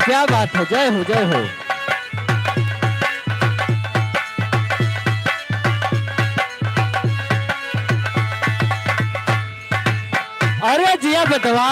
क्या बात है, जय हो जय हो। अरे जिया बेटवा,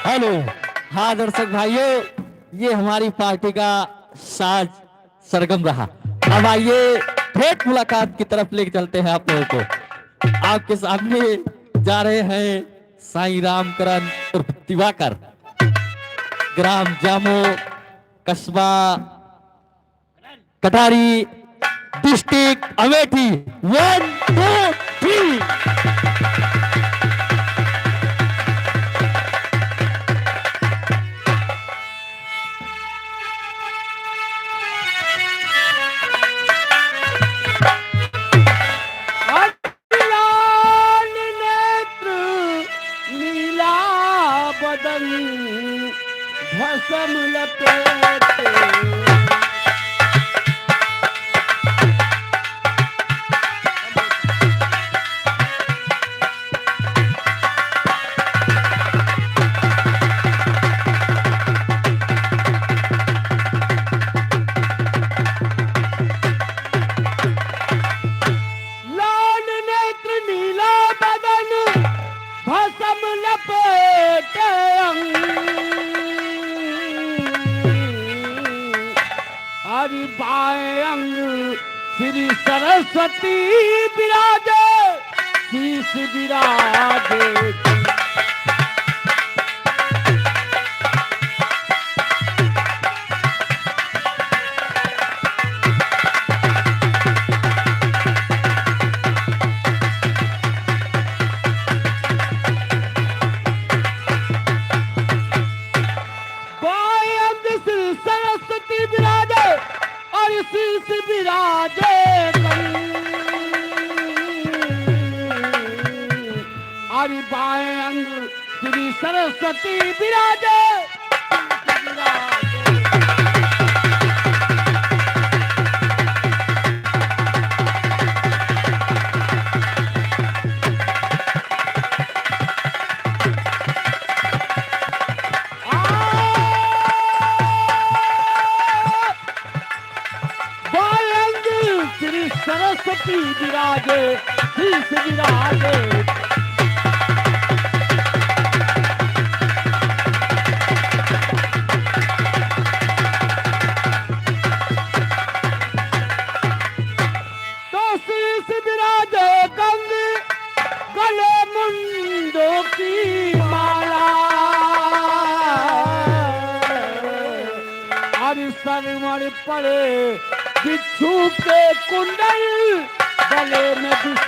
हेलो। हाँ दर्शक भाइयों, ये हमारी पार्टी का साज सरगम रहा। अब आइए भेंट मुलाकात की तरफ लेके चलते हैं आप लोगों को। आपके सामने जा रहे हैं साईं रामकरण उर्फ दिवाकर, ग्राम जामो, कस्बा कटारी, डिस्ट्रिक्ट अमेठी। 1 2 3। भस्म लपेटे। लाल नेत्र नीला बदन भस्म लपेटे अंग। हरि बाएं अंग श्री सरस्वती विराजे, शीश विराजे। बाएं अंग श्री सरस्वती विराजे और शीश विराजे। अरे बाएं अंग श्री सरस्वती विराजे, शीश विराजे। बायंग श्री सरस्वती विराजे, शीश विराजे। तो शीश विराजे गंग, गले मुंडो की माला। हरि सरवर पड़े बिच्छू के कुंडल, गले में विष।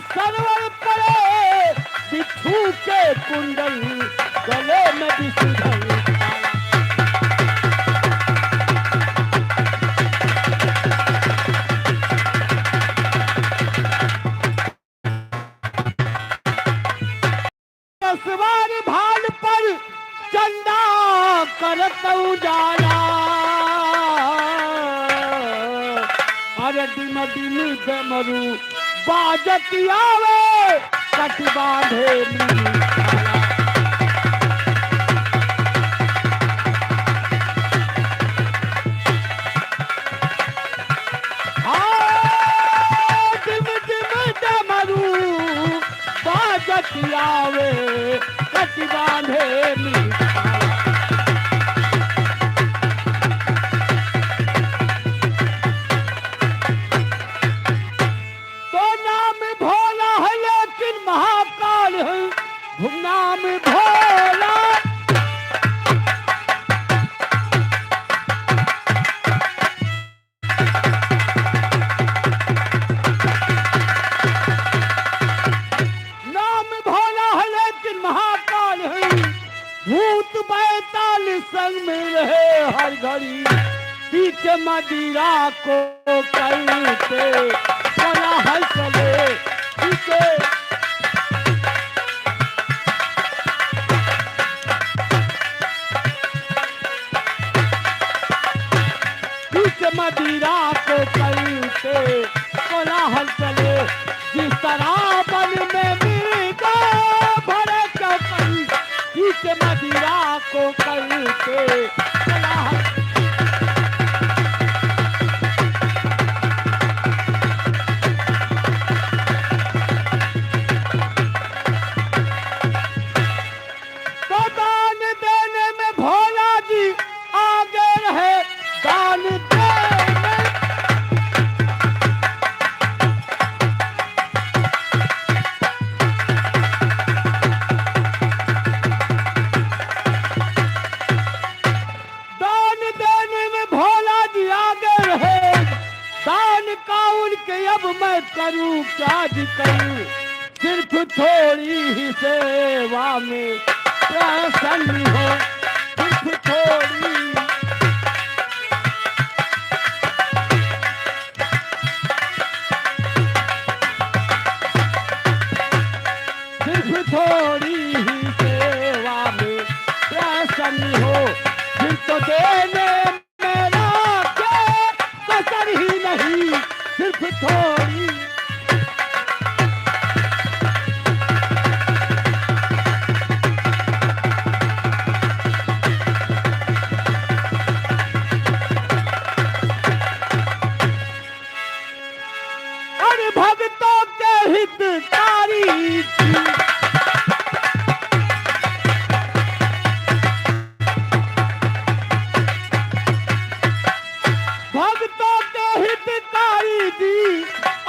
सरवर पड़े बिच्छू के कुंडल, गले में विष। सवार भाल पर चंदा करत उजाला। अरे डिम डिम डमरू बाजत आवे, कट बांधे मीठाला। आ, डिम डिम डमरू बाजत आवे, कट बांधे मीठाला। तो नाम भोला है लेकिन महाकाल है, नाम भोला। नाम भोला है लेकिन महाकाल है, भूत बैताल संग में रहे हर घड़ी, पीछे मदिरा को करते चला हल चले पीछे। पीछे मदिरा को करते कोलाहल चले, जिस शराबन में मिर्गा भरे चौपई, पीछे मदिरा को करते कोलाहल। तो दान देने में भोला जी आगे रहे, दान देने। दान देने में भोला जी आगे रहे, दान का उनके अब मैं करूं क्या जी करूं, सिर्फ थोड़ी ही सेवा में प्रसन्न हो। तो देने मेरा के कसर ही नहीं, सिर्फ थोड़ी। अरे भक्तों के हितकारी थी। भक्तों के हितकारी थी,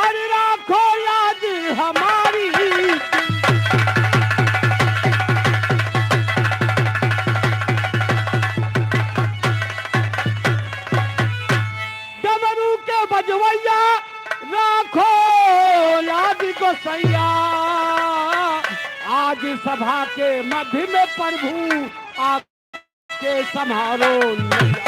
अरे राखो याद हमारी थी। डमरू के बजवैया राखो याद गोसैया, आज सभा के मध्य में प्रभु आपके समारोह नैया।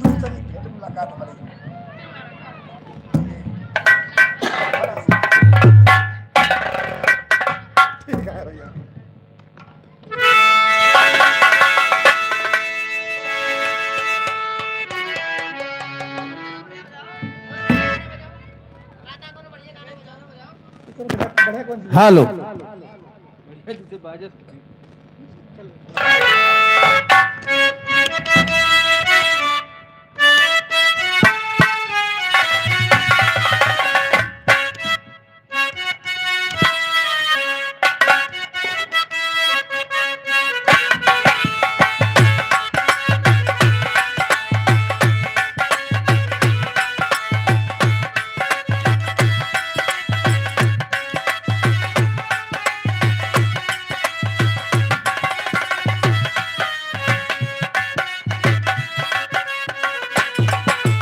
दूसरी भेंट मुलाकात हमारी। ठीक है भैया। बढ़िया कौन सी? हेलो।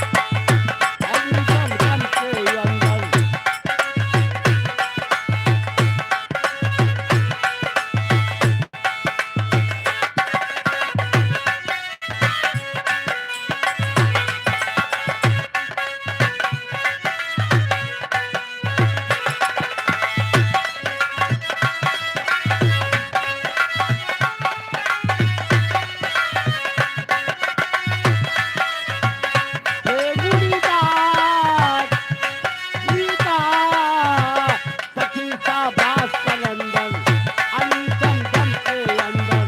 अरे दम दम के अंदर हे गुड़ीदास गीता सखी सा बास कलंदर, अली दम दम के अंदर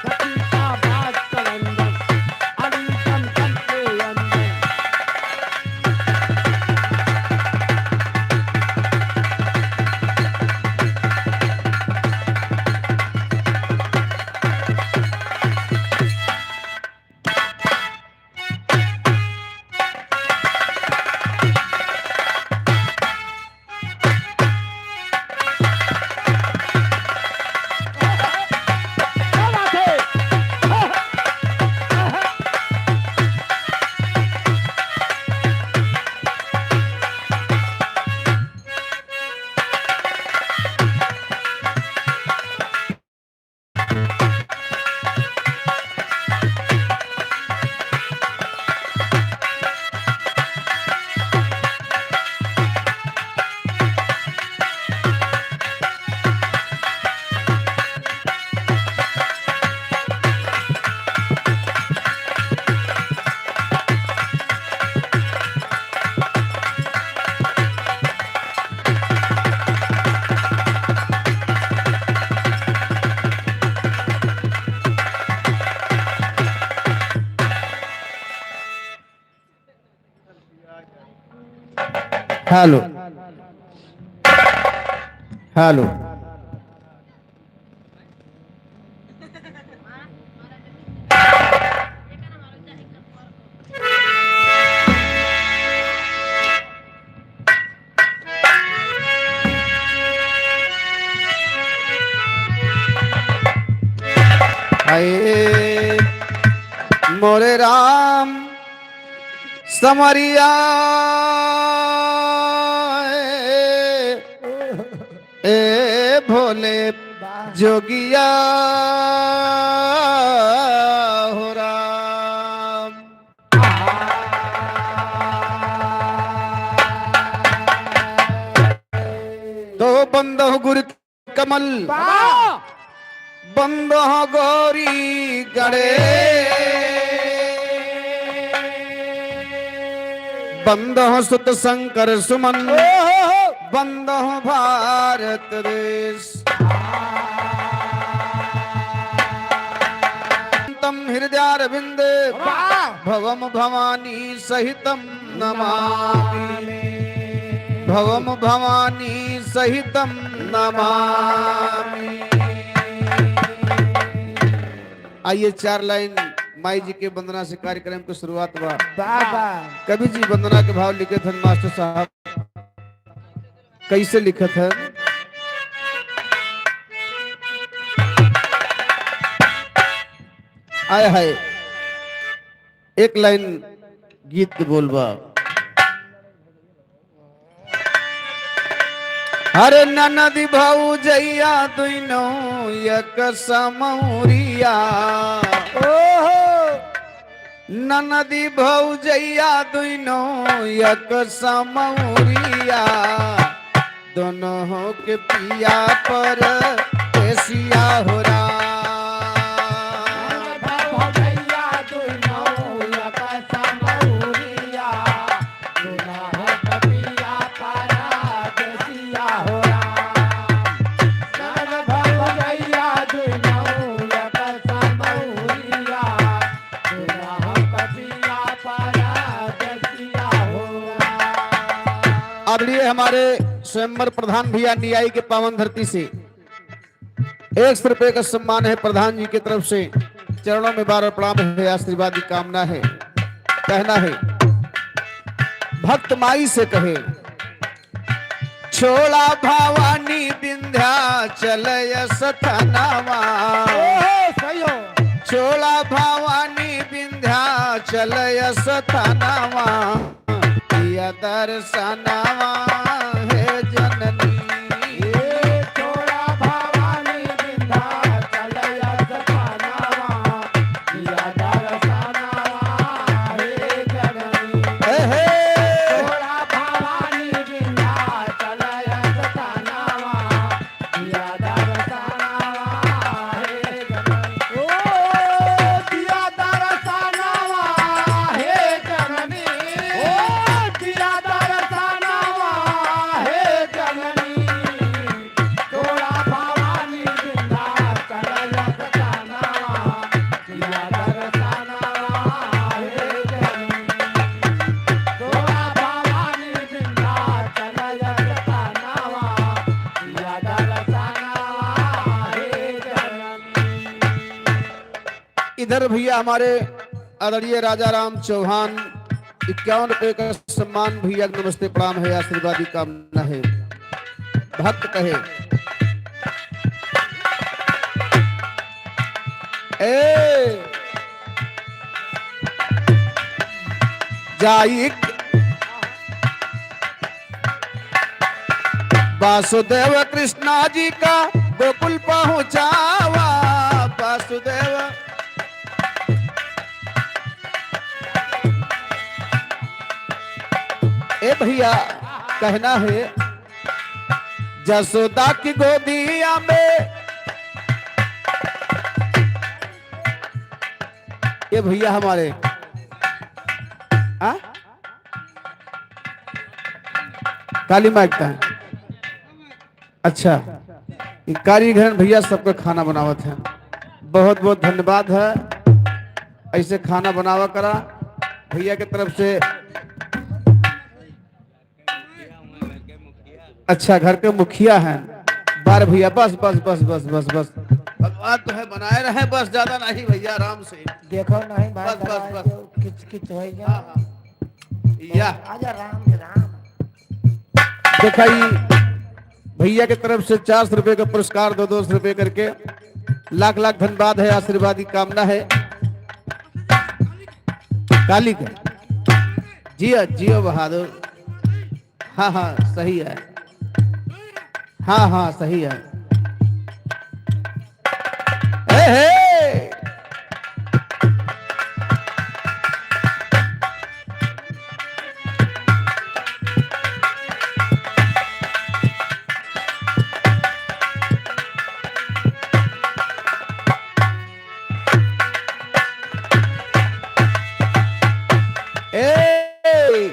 सखी सा बास कलंदर, अली दम दम के अंदर। क्या बात है? Hello hello. हाय मोरे राम समरिया ए भोले जोगिया हो राम। तो बंद हो गुरु कमल, बंद हो गौरी गणे, बंद हो सुत शंकर सुमन, बंद हो भारत देश। तम हृदयारविंद भवम भवानी सहितम नमामि, भवम भवानी सहितम नमामि। आइए चार लाइन माई जी के वंदना से कार्यक्रम की शुरुआत हुआ। बाबा कवि जी वंदना के भाव लिखे थे मास्टर साहब, कैसे लिखे थे? आय हाय, एक लाइन गीत के बोलबा। हरे ननदी भाऊ जैया दुनो यक समौरिया, ओहो ननदी भौजैया दुनो यक समौरिया, दोनों हो के पिया पर एसिया हो राम। भैया दुनो यक समौरिया, दुनो पिया परदेसिया हो राम। भैया दुनो यक समौरिया, दुनो पिया परदेसिया हो राम। आदरणीय हमारे स्वयंवर प्रधान भैया नियाई के पावन धरती से 100 रुपए का सम्मान है प्रधान जी की तरफ से। चरणों में बार प्रणाम है, आशीर्वाद की कामना है। कहना है भक्त माई से कहे, छोड़ा भवानी विंध्याचल सथनवा, ओहो सही हो। छोड़ा भवानी विंध्याचल सथनवा, किया दर्शनवा हे जननी। छोड़ा भवानी विंध्याचल सथनवा, किया दर्शनवा हे जननी। हे हे। छोड़ा भवानी विंध्याचल सथनवा, किया दर्शनवा हे जननी। ओ किया दर्शनवा हे जननी, ओ किया दर्शनवा हे जननी। छोड़ा भवानी विंध्याचल सथनवा, किया दर्शनवा हे जननी। छोड़ा भवानी विंध्याचल सथनवा, किया दर्शनवा हे जननी। इधर भैया हमारे आदरणीय राजा राम चौहान 51 रुपए का सम्मान भैया, नमस्ते प्रणाम है, आशीर्वाद की कामना है। भक्त कहे, ए जाई वासुदेव कृष्णा जी का गोकुल पहुंचावा, वासुदेव ए भैया कहना है जसोदा की गोदिया में, ये भैया हमारे आ? काली माई का है। अच्छा, ये कारीगर भैया सबका खाना बनावत है, बहुत बहुत धन्यवाद है। ऐसे खाना बनावा करा भैया के तरफ से। अच्छा, घर के मुखिया हैं बार भैया। बस बस बस बस बस बस, भगवान तो है बनाए रहे, बस ज्यादा नहीं भैया, आराम से। देखो नहीं भाई, बस, बस, दवाई बस। दो, किच किच हो गया। हाँ, हाँ। या आजा राम राम। देखा, ये भैया के तरफ से 400 रुपए का पुरस्कार, 200 रुपए करके। लाख लाख धन्यवाद है, आशीर्वाद की कामना है। काली का जियो जियो बहादुर। हाँ हाँ सही है, हाँ हाँ सही है। हे हे ए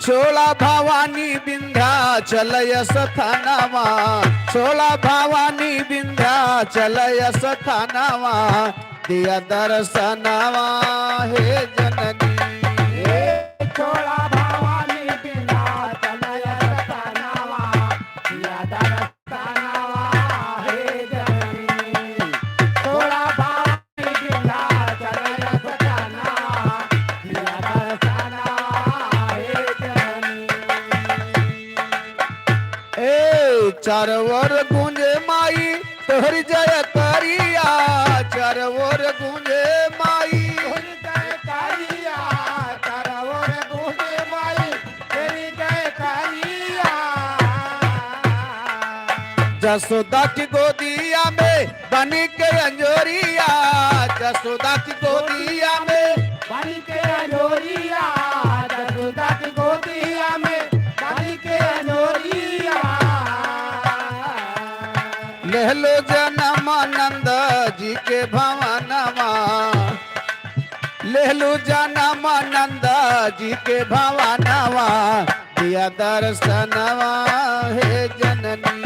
चोला भवानी विंध्या चलय स्थानावा, चोला भवानी विंध्या चलय स्थानावा, दिया दर्शनावा हे जननी। छोड़ा भवानी बिना चलय सतानावा, दिया दरसनावा हे जननी। छोड़ा भवानी बिना चलय सतानावा, दिया दरसनावा हे जननी। ए चारवर गूंजे माई तोहरी जय करिया, चारवर गूंजे माई। तेरी जय कालिया, तारा और गूंजे माई, तेरी जय कालिया। जसोदा की गोदिया में बनी के अंजोरिया, जसोदा की गोदिया में बन के अंजोरिया, जसोदा की गोदिया में बन के अंजोरिया। लहलो जन्मानंद जी के भवनवा, लहलो जन्मानंद जी के भवनवा, दिया दर्शनवा हे जननी।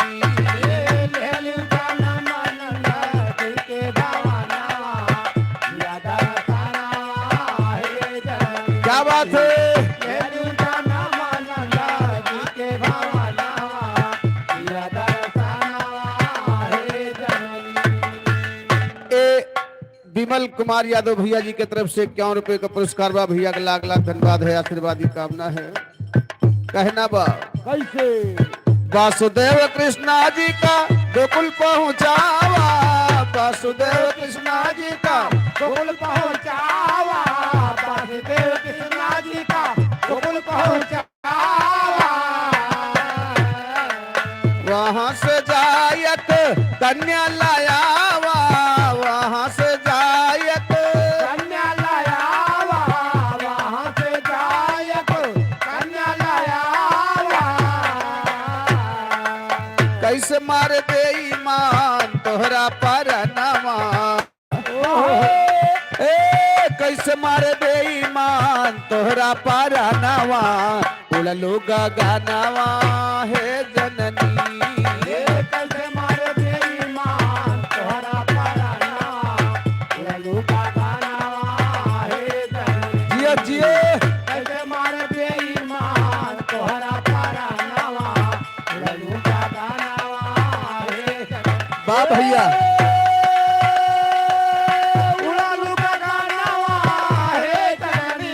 क्या बात है। ए विमल कुमार यादव भैया जी के तरफ से 51 रुपए का पुरस्कार बा। भैया के लाख लाख धन्यवाद है, आशीर्वाद की कामना है। कहना बा कैसे? वासुदेव कृष्णा जी का गोकुल पहुंचावा, वासुदेव कृष्णा जी का गोकुल पहुंचावा, वासुदेव कृष्णा जी का गोकुल पहुंचावा। वहां से जायत कन्या लायावा, वहां से जायत कन्या लायावा, वहां से जायक कन्या लायावा। कैसे मार दे ईमान तोहरा पर नवा, ए कैसे मार दे ईमान तोहरा पर नवा, उड़लू गगनवा हे जननी। कैसे मारे बेईमान तोहरा पराना, ललू का गाना हे जननी। जियो जियो। कैसे मारे बेईमान तोहरा पराना, ललू का गाना हे जननी। बा भैया। उड़ालू का गाना हे जननी,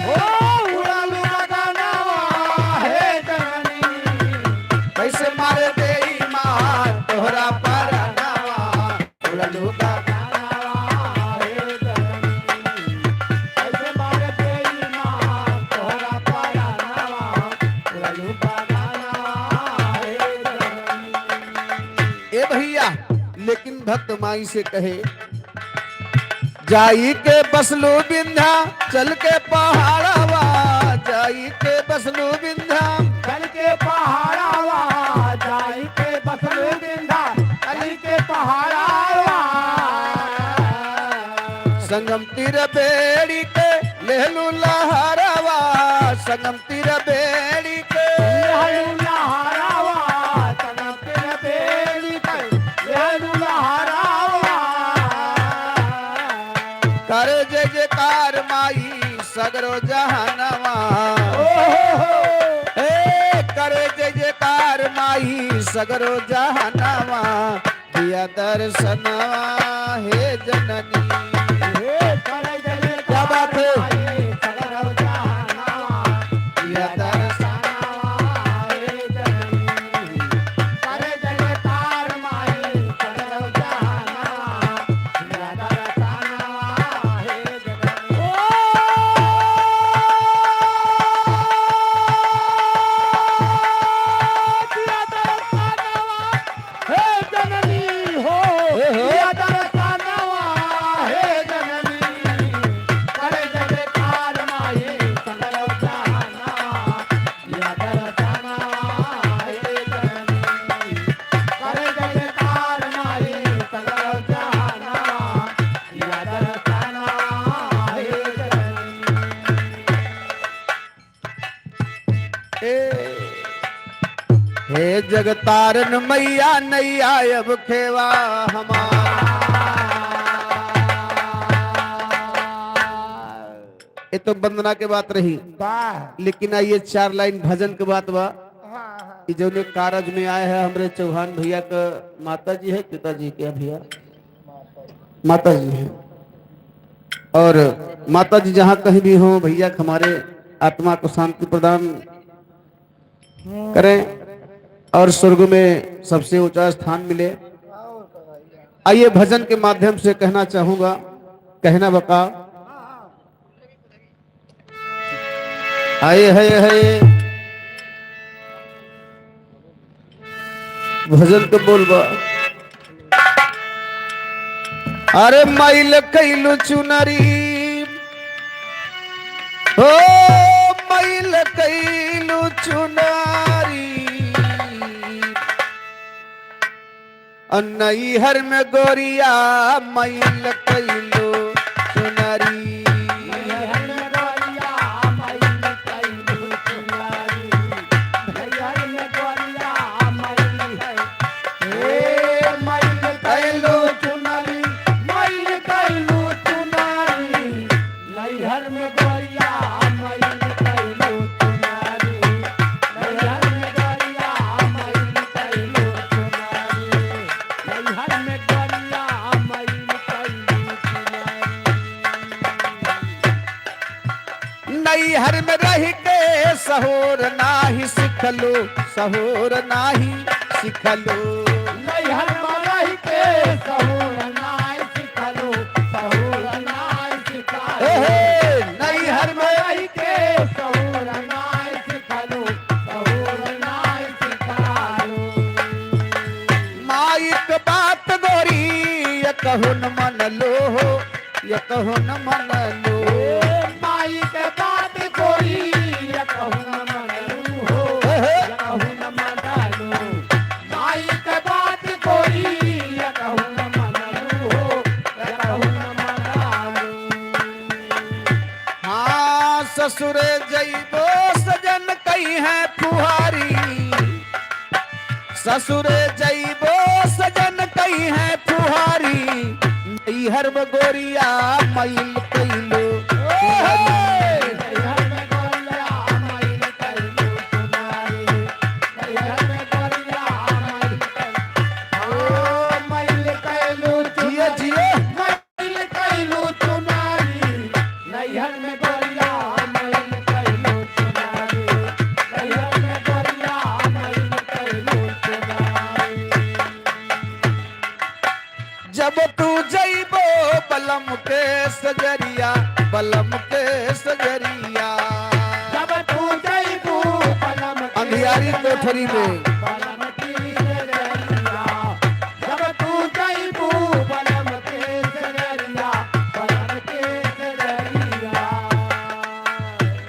ओ उड़ालू का गाना हे जननी। कैसे मारे दे ईमान तोहरा पर नवा, उड़लू गगनवा कैसे मारे बेईमान तोहरा पराना, उड़ालू का गाना हे जननी। ए भैया, लेकिन भक्त माई से कहे, जाई के बसलू बिंधा चल के पहाड़ावा, जाई के बसलू बिंधा चल के पहाड़ावा, जाई के बसलू बिंधा चल के पहाड़ावा। संगम तीर बेड़ी के लेहलू लहरावा, संगम तीर बेड़ी के लहलू लहरावा, संगम तेरे बेड़ी के लहलू लहरावा। कर जय जयकार माई सगरो जहानवा, ए करे जय जयकार माई सगरो जहानवा, दिया दर्शनवा हे जननी। हे करे जय क्या बात है? सगरो जहानावा, दिया दर्शनवा हे जननी। करे जयकार माई सगरो जहानावा, हे जगतारन मैया नैया अब खेवा हमार। ये तो वंदना के बात रही, वाह। लेकिन आइए 4 लाइन भजन के बात बा। हाँ हाँ। कि जो कारज में आए हैं हमरे चौहान भैया का माता जी है, पिताजी के भैया माता जी है, और माता जी जहाँ कहीं भी हो भैया हमारे आत्मा को शांति प्रदान करें और स्वर्ग में सबसे ऊंचा स्थान मिले। आइए भजन के माध्यम से कहना चाहूंगा, कहना बका आए है है भजन के बोलबा। अरे मैल कैलू चुनरी हो, मैल कैलू चुनरी, नैहर में गोरिया मैल कैलू चुनरी। नैहर में रह के सहोर नाही सिखलो, सहोर नाही सिखलो। नैहर में रह के सहोर नाय सिखलो, सहोर नाय सिखलो। नैहर में रह के सहोर नाय सिखलो, सहोर नाय सिखलो। माइक बात गोरी ये कहु न मन लो, ये कहु न मन लो। माई के बात कोई ये कहू न मनलू हो, ये कहू न मनलू। माई के बात कोई ये कहू न मनलू हो, ये कहू न मनलू। हाँ ससुरे जइबो सजन कही है फुहारी, ससुरे जइबो सजन कही है फुहारी, नैहर में गोरिया मैल कैलो। नैहर में गोरिया मैल कैलू तुम्हारी, नैहर में गोरिया मैल कैलू, ओ मैल कैलू। जियो जियो। मैल कैलू तुम्हारी, नैहर में गोरिया मैल कैलू तुम्हारी, नैहर में गोरिया मैल कैलू तुम्हारी। जब तू जइबो बलम के सजरिया, बलम के सजरिया, जब तू जइबू बलम के अंधियारी कोठरी में, बलम की सजरिया, जब तू जइबू बलम के सजरिया, बलम के सजरिया।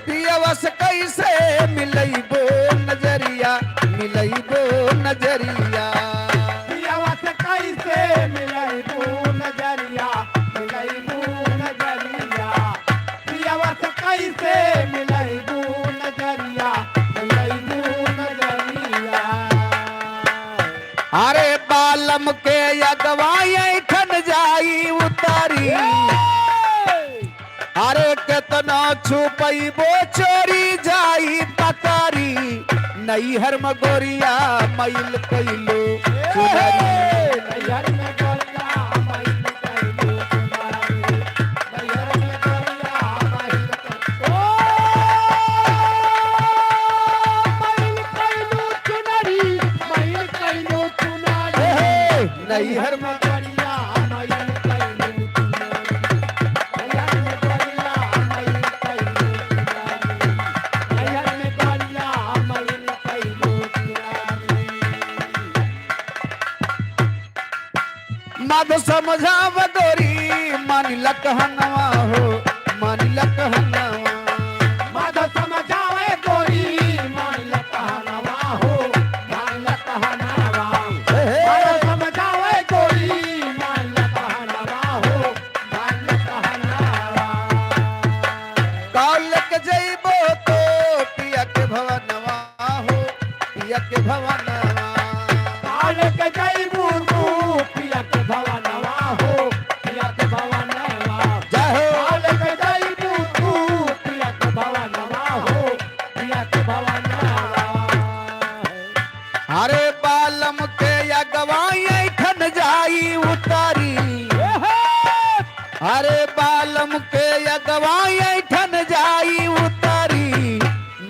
पियवस कैसे मिलइबो नजरिया, मिलइबो नजरिया। पियवस कैसे मिलइबू नजरिया, मिलइबू नजरिया। पियवस कैसे मिलइबू नजरिया, मिलइबू नजरिया। अरे बालम के अगवाई ठन जाई उतारी, अरे केतना छुपैबो चोरी जाई पतारी, नैहर में गोरिया मैल कैलो चुनरी। नैहर में गोरिया मैल कैलू तुम्हारी, नैहर में गोरिया मैल कैलू, ओ मैल कैलू चुनरी, मैल कैलू चुनरी। नैहर में गोरिया मैल कैलू चुनरी, नैहर में गोरिया मैल कैलू चुनरी, नैहर में गोरिया मैल कैलू चुनरी। मध समझाव गोरी मान लकहनवा हो, मान लकहनवा। मध समझावे गोरी मान लकहनवा हो, मान लकहनवा। मध समझावे गोरी मान लकहनवा हो, मान लकहनवा। काल के जइबो तो पिया के भवनवा पिया के भवनवा। काल के जयबू तू पिया के भवनवा हो, पिया के भवनवा। जय हो। काल के जयबू तू पिया के भवनवा हो, पिया के भवनवा। अरे बालम के अगवाई ऐठन जाई उतारी, अरे बालम के अगवाई ऐठन जाई उतारी,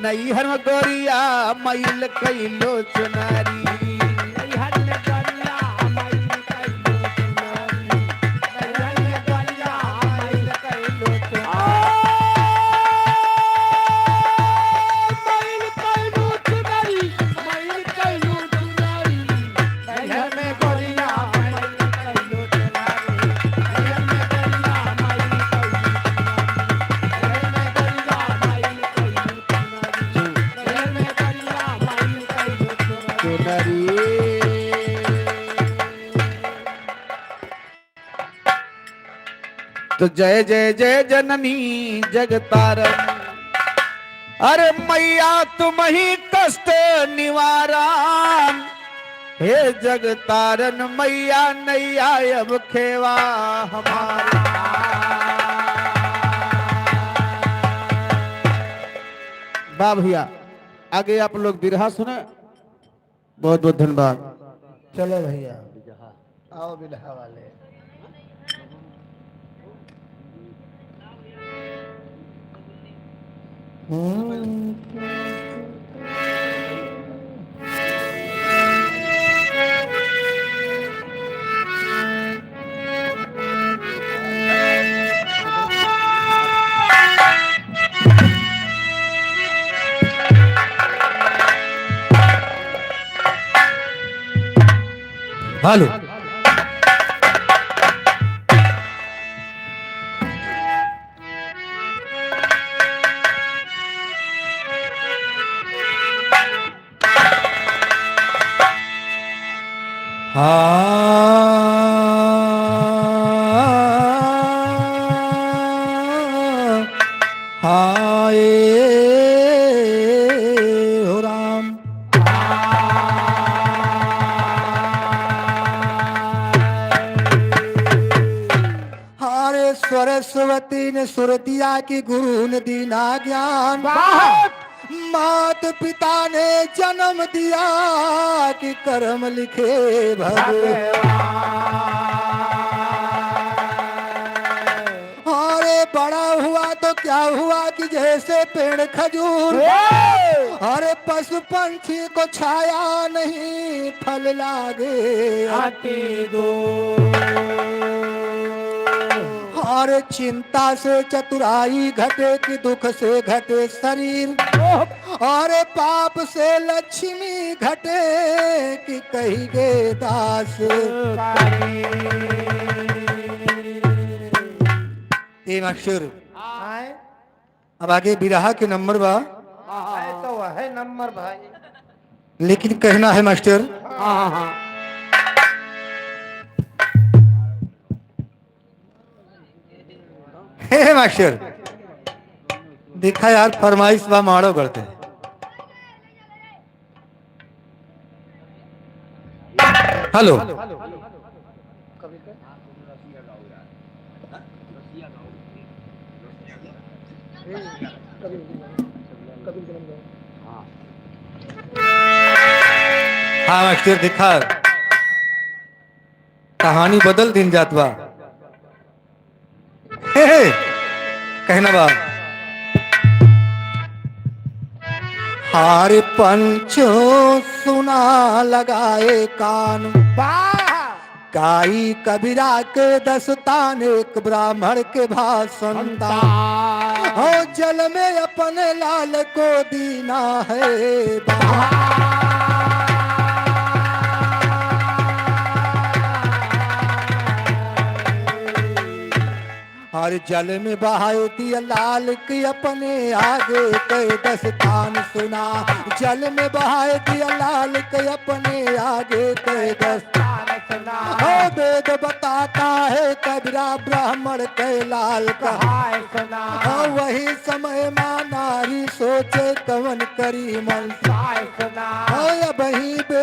नैहर में गोरिया मैल कैलो चुनारी। नैहर में गोरिया मैल कैलो चुनारी, नैहर में गोरिया मैल कैलो चुनारी। मैल कैलो चुनारी, मैल कैलो चुनारी, नैहर में गोरिया मैल कैलो चुनारी, नैहर में गोरिया मैल कैलो चुनारी, नैहर में गोरिया मैल कैलो चुनारी, नैहर में गोरिया मैल कैलो चुनारी। चुनरी। तो जय जय जय जननी जगतारन, अरे मैया तुम ही कष्ट निवारण, हे जगतारन मैया नैया अब खेवा हमारा। वाह भैया, आगे आप लोग बिरहा सुने, बहुत बहुत धन्यवाद। चलो भैया, आओ बिल्हा वाले। हेलो। हाय हो राम। हरे सरस्वती ने सुर दिया कि गुरु ने दीना ज्ञान, मात पिता ने जन्म दिया कि कर्म लिखे भगवान। अरे बड़ा हुआ तो क्या हुआ कि जैसे पेड़ खजूर, अरे पशु पंछी को छाया नहीं फल लागे अति दो। और चिंता से चतुराई घटे कि दुख से घटे शरीर, और पाप से लक्ष्मी घटे कि कही गे दास। तीन अक्षर। अब आगे बिरहा के नंबर बा, आए तो है नंबर भाई, लेकिन कहना है मास्टर। हाँ हाँ। हे मास्टर, देखा यार फरमाइश बा मारो करते। हेलो। हाँ मास्टर, देखा कहानी बदल दिन जात बा। हे हे, कहना बा हार पंचो सुना लगाए कान, गाई कबीरा के दस्तान, एक ब्राह्मण के भाषण हो, जल में अपने लाल को दीना है बहा। हर जल में बहाए दिया लाल की अपने आगे के दस्तान सुना, जल में बहाए दिया लाल के अपने आगे के दस्तान सुना। हो वेद बताता है कबीरा ब्राह्मण के लाल का हाय सुना। हो वही समय माँ नारी सोचे कवन करी मन हाय सुना। हो अब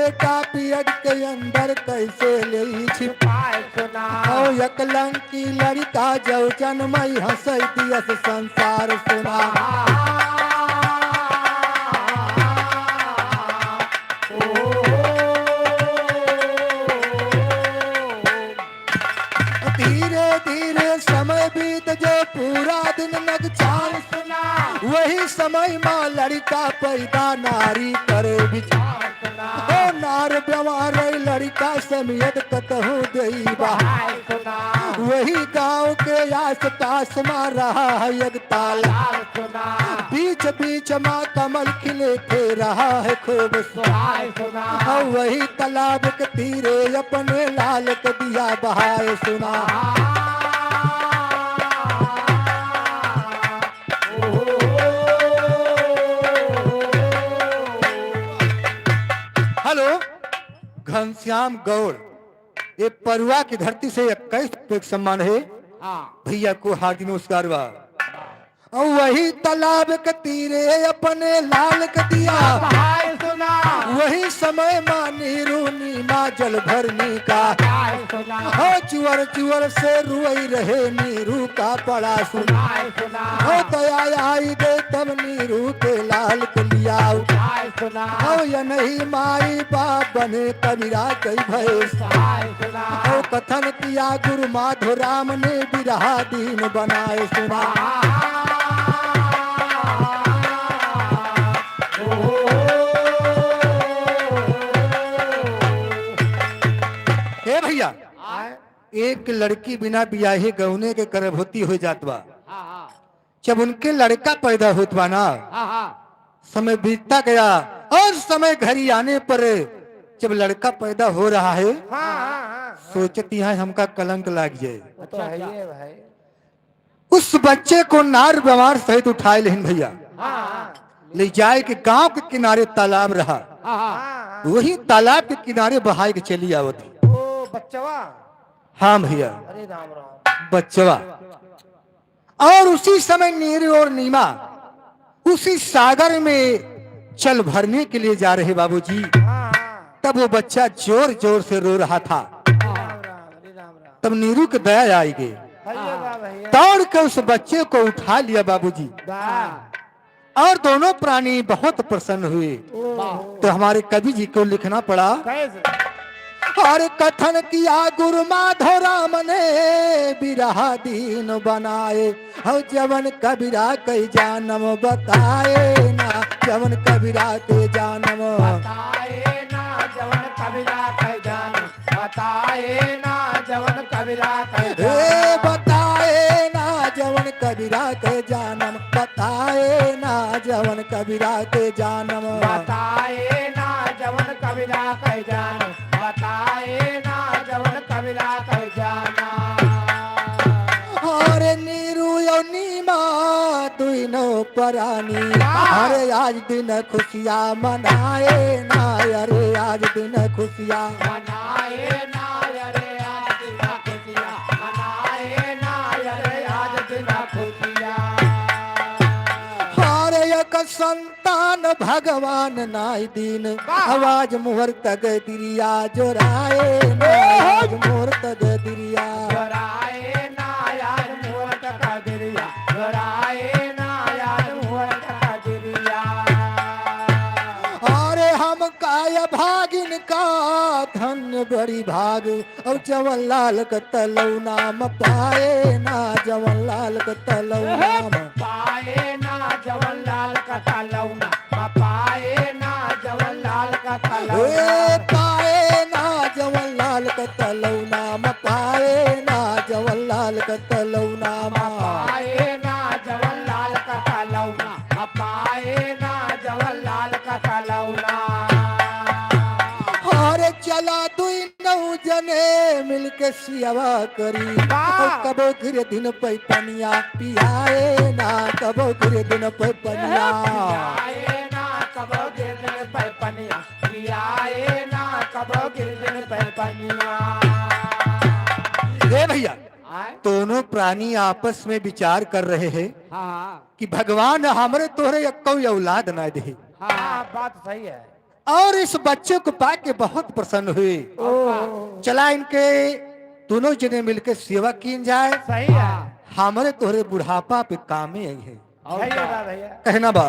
बेटा पियद के अंदर कैसे ले छिपाए सुना। औ यकलंकी लड़का जब जन्मई हंसई दियस संसार सुना। धीरे धीरे समय बीत जो पूरा दिन नग चाल सुना। वही समय माँ लड़का पैदा नारी करे विचार सुना। ओ नार व्यवहार लड़का समियत कतहु देई बहा सुना। वही गांव के आस पास माँ रहा है एक तालाब सुना। बीच बीच माँ कमल खिले थे रहा है खूब सुनाए सुना। और वही तालाब के तीरे अपने लाल के दिया बहाए सुना। हेलो घनश्याम गौड़, ये परुआ की धरती से 21 रुपये का सम्मान है। हाँ। भैया को हार्दिक नमस्कार बा। और वही तालाब के तीरे अपने लाल के दिया बहाए सुना। वही समय माँ नीरू नीमा जल भरनी का आए सुना। हो चुअर चुअर से रुई रहे नीरू का पड़ा सुना। आए सुना। हो दया आई गए तब नीरू के लाल के लिया आए सुना। हो या नहीं माई बाप बने कबीरा कई भय आए सुना। हो कथन किया गुरु माधो राम ने बिरहा दीन बनाए सुना। हे भैया, एक लड़की बिना बियाहे गौने के गर्भवती हो जात बा। जब उनके लड़का पैदा होत बा ना, समय बीतता गया और समय घड़ी आने पर जब लड़का पैदा हो रहा है, सोचती है हमका कलंक लाग जाए। वो तो है ही है भाई। उस बच्चे को नार बीमार सहित उठाए लेकिन भैया ले जाए के गांव के किनारे तालाब रहा, वही तालाब के किनारे बहाए के चली आवत। ओ बच्चवा। हाँ भैया। अरे राम राम। बच्चवा। और उसी समय नीर और नीमा उसी सागर में चल भरने के लिए जा रहे बाबूजी। तब वो बच्चा जोर जोर से रो रहा था। राम राम, अरे राम राम। तब नीरू की दया आई गई, भैया वाह भैया। दौड़ के उस बच्चे को उठा लिया बाबूजी वाह। और दोनों प्राणी बहुत प्रसन्न हुए। तो हमारे कवि जी को लिखना पड़ा। कैसे? और कथन किया गुरु माधो राम ने बिरहा दीन बनाए, हो जवन कबीरा के जानम बताए ना, जवन कबीरा के जानम बताए ना जवन कबीरा के जान, बताए ना जवन कबीरा के हे बताए ना जवन कबीरा के जानम, बताए ना जवन कबीरा के जानम, बताए ना जवन कबीरा के जान, बताए ना जवन कबीरा के जाना। अरे नीरू यो नीमा दुनो परानी, अरे आज दिन खुशियाँ मनाए ना, अरे आज दिन खुशियाँ मनाए ना अरे आज दिन खुशियाँ, मनाए ना अरे आज दिन खुशियाँ। अरे एक संतान भगवान नाई दिन, आवाज मुहर तक दिरिया जोराए ना, आवाज मुहर तक दिरिया जोराए ना यार मुहूर्त का दिरिया, जोराए ना यार मुहूर्त का दिरिया। अरे हम काय भागिन का धन्य बड़ी भाग, और जवन लाल का तलौ नाम पाए ना, जवन लाल का तलौ नाम पाए ना जवन लाल का तलौना, पाए ना जवन लाल का तलौना, ए पाए ना जवन लाल का तलौ नाम, पाए ना जवन लाल का तलौ नाम, पाए ना जवन लाल का तलौना, पाए ना जवन लाल का तलौना। अरे चला दुई नौ जने मिलके सियावा करी, और कबो गिरे दिन पे पनिया पियाए ना, कबो गिरे दिन पे पनिया पियाए ना कबो गिरने पे पनिया, पियाए ना कबो गिरने पे पनिया। हे भैया, आए? दोनों प्राणी आपस में विचार कर रहे हैं हाँ कि भगवान हमरे तोहरे अक्को औलाद ना दे। हाँ, बात सही है। और इस बच्चे को पाके बहुत प्रसन्न हुए। चला इनके दोनों जने मिलकर सेवा की जाए। सही है। हमारे तोहरे बुढ़ापा पे कामे आई है। सही है बा भैया। कहना बा,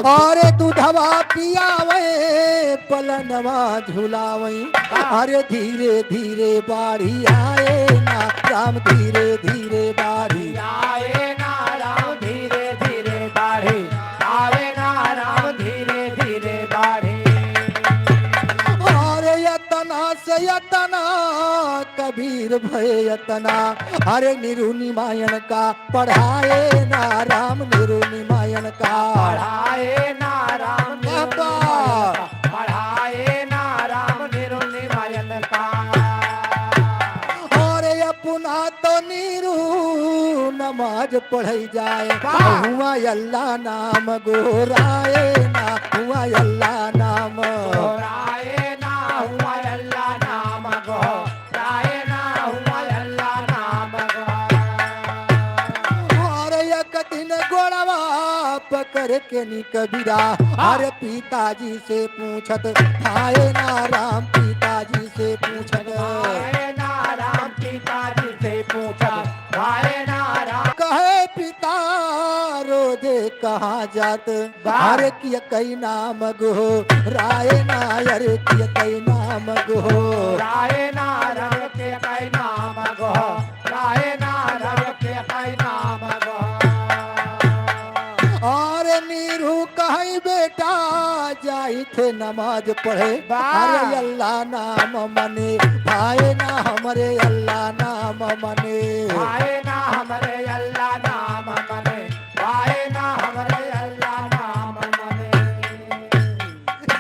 अरे दूधवा पियावे पलनवा झुलावे, अरे धीरे धीरे बाढ़ी आए ना राम, धीरे धीरे बाढ़ी आए ना राम धीरे धीरे बाढ़ी, आवे ना राम धीरे धीरे बाढ़ी। अरे यतना से यतना कबीर भय यतना, अरे निरुनिमायन का पढ़ाए ना राम, निरुनिमायन का पढ़ाए ना राम बाबा। पढ़ाए ना राम निरुनिमायन का। और अपना तो नीरू नमाज पढ़ई जाए, हुआ अल्लाह नाम गोराए ना, हुआ अल्लाह नाम गोराए ना हुआ अल्लाह नाम गो, राय ना हुआ अल्लाह नाम गो। और एक दिन गोड़वा पकड़ के नी कबीरा, अरे पिताजी से पूछत आए ना राम, पिताजी से पूछत आए ना राम पिताजी से पूछत, आए ना राम। कहे पिता रोजे कहाँ जात, हर किय कई नाम गो राय ना, अरे किय कई नाम गो राय ना राम के कई नाम गो, राय ना राम के कई नाम गो। और नीरू कहीं बेटा जाई थे नमाज पढ़े, अरे अल्लाह नाम मने भाई ना हमरे अल्लाह नाम मने, आए ना हमरे अल्लाह नाम मने, आए ना हमरे अल्लाह नाम मने।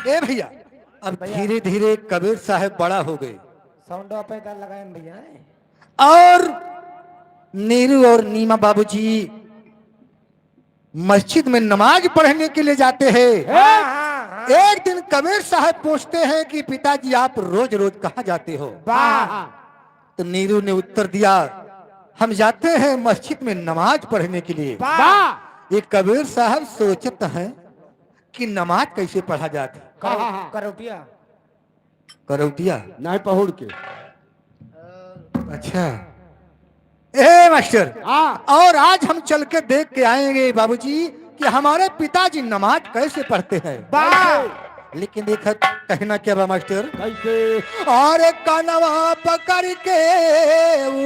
ए भैया, अब धीरे धीरे कबीर साहब बड़ा हो गए साउंड पे लगाए भैया। और नीरू और नीमा बाबूजी मस्जिद में नमाज पढ़ने के लिए जाते हैं। एक दिन कबीर साहब पूछते हैं कि पिताजी आप रोज रोज कहाँ जाते हो? तो नीरू ने उत्तर दिया, हम जाते हैं मस्जिद में नमाज पढ़ने के लिए। ये कबीर साहब सोचते हैं कि नमाज कैसे पढ़ा जाता है। करोटिया करौटिया नहीं पहुड़ के। अच्छा ए मास्टर, हाँ। और आज हम चल के देख के आएंगे बाबूजी कि हमारे पिताजी नमाज कैसे पढ़ते हैं। लेकिन देखा कहना क्या बा मास्टर? कैसे? और कनवा पकड़ के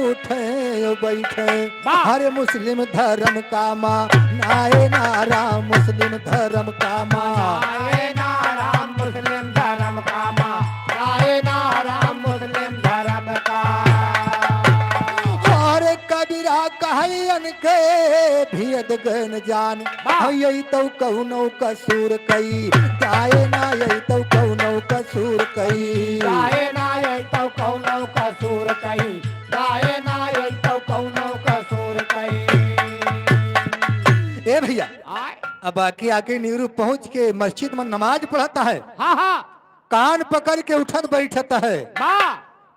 उठे बैठे, हर मुस्लिम धर्म का माँ नाए ना राम, मुस्लिम धर्म का माँ आए ना राम मुस्लिम धर्म का माँ, आए ना राम मुस्लिम धर्म का। और कबीरा कहन के भेद गन जान, यही तो कौनो कसूर कई जाए ना, यही तो कौनो कसूर कई गाए ना यही तो कौनो कसूर कही, गाए ना यही तो कौनो कसूर कही। ए भैया, अब आके आके नीरू पहुंच के मस्जिद में नमाज पढ़ता है। हाँ हाँ। कान पकड़ के उठत बैठता है, वाह।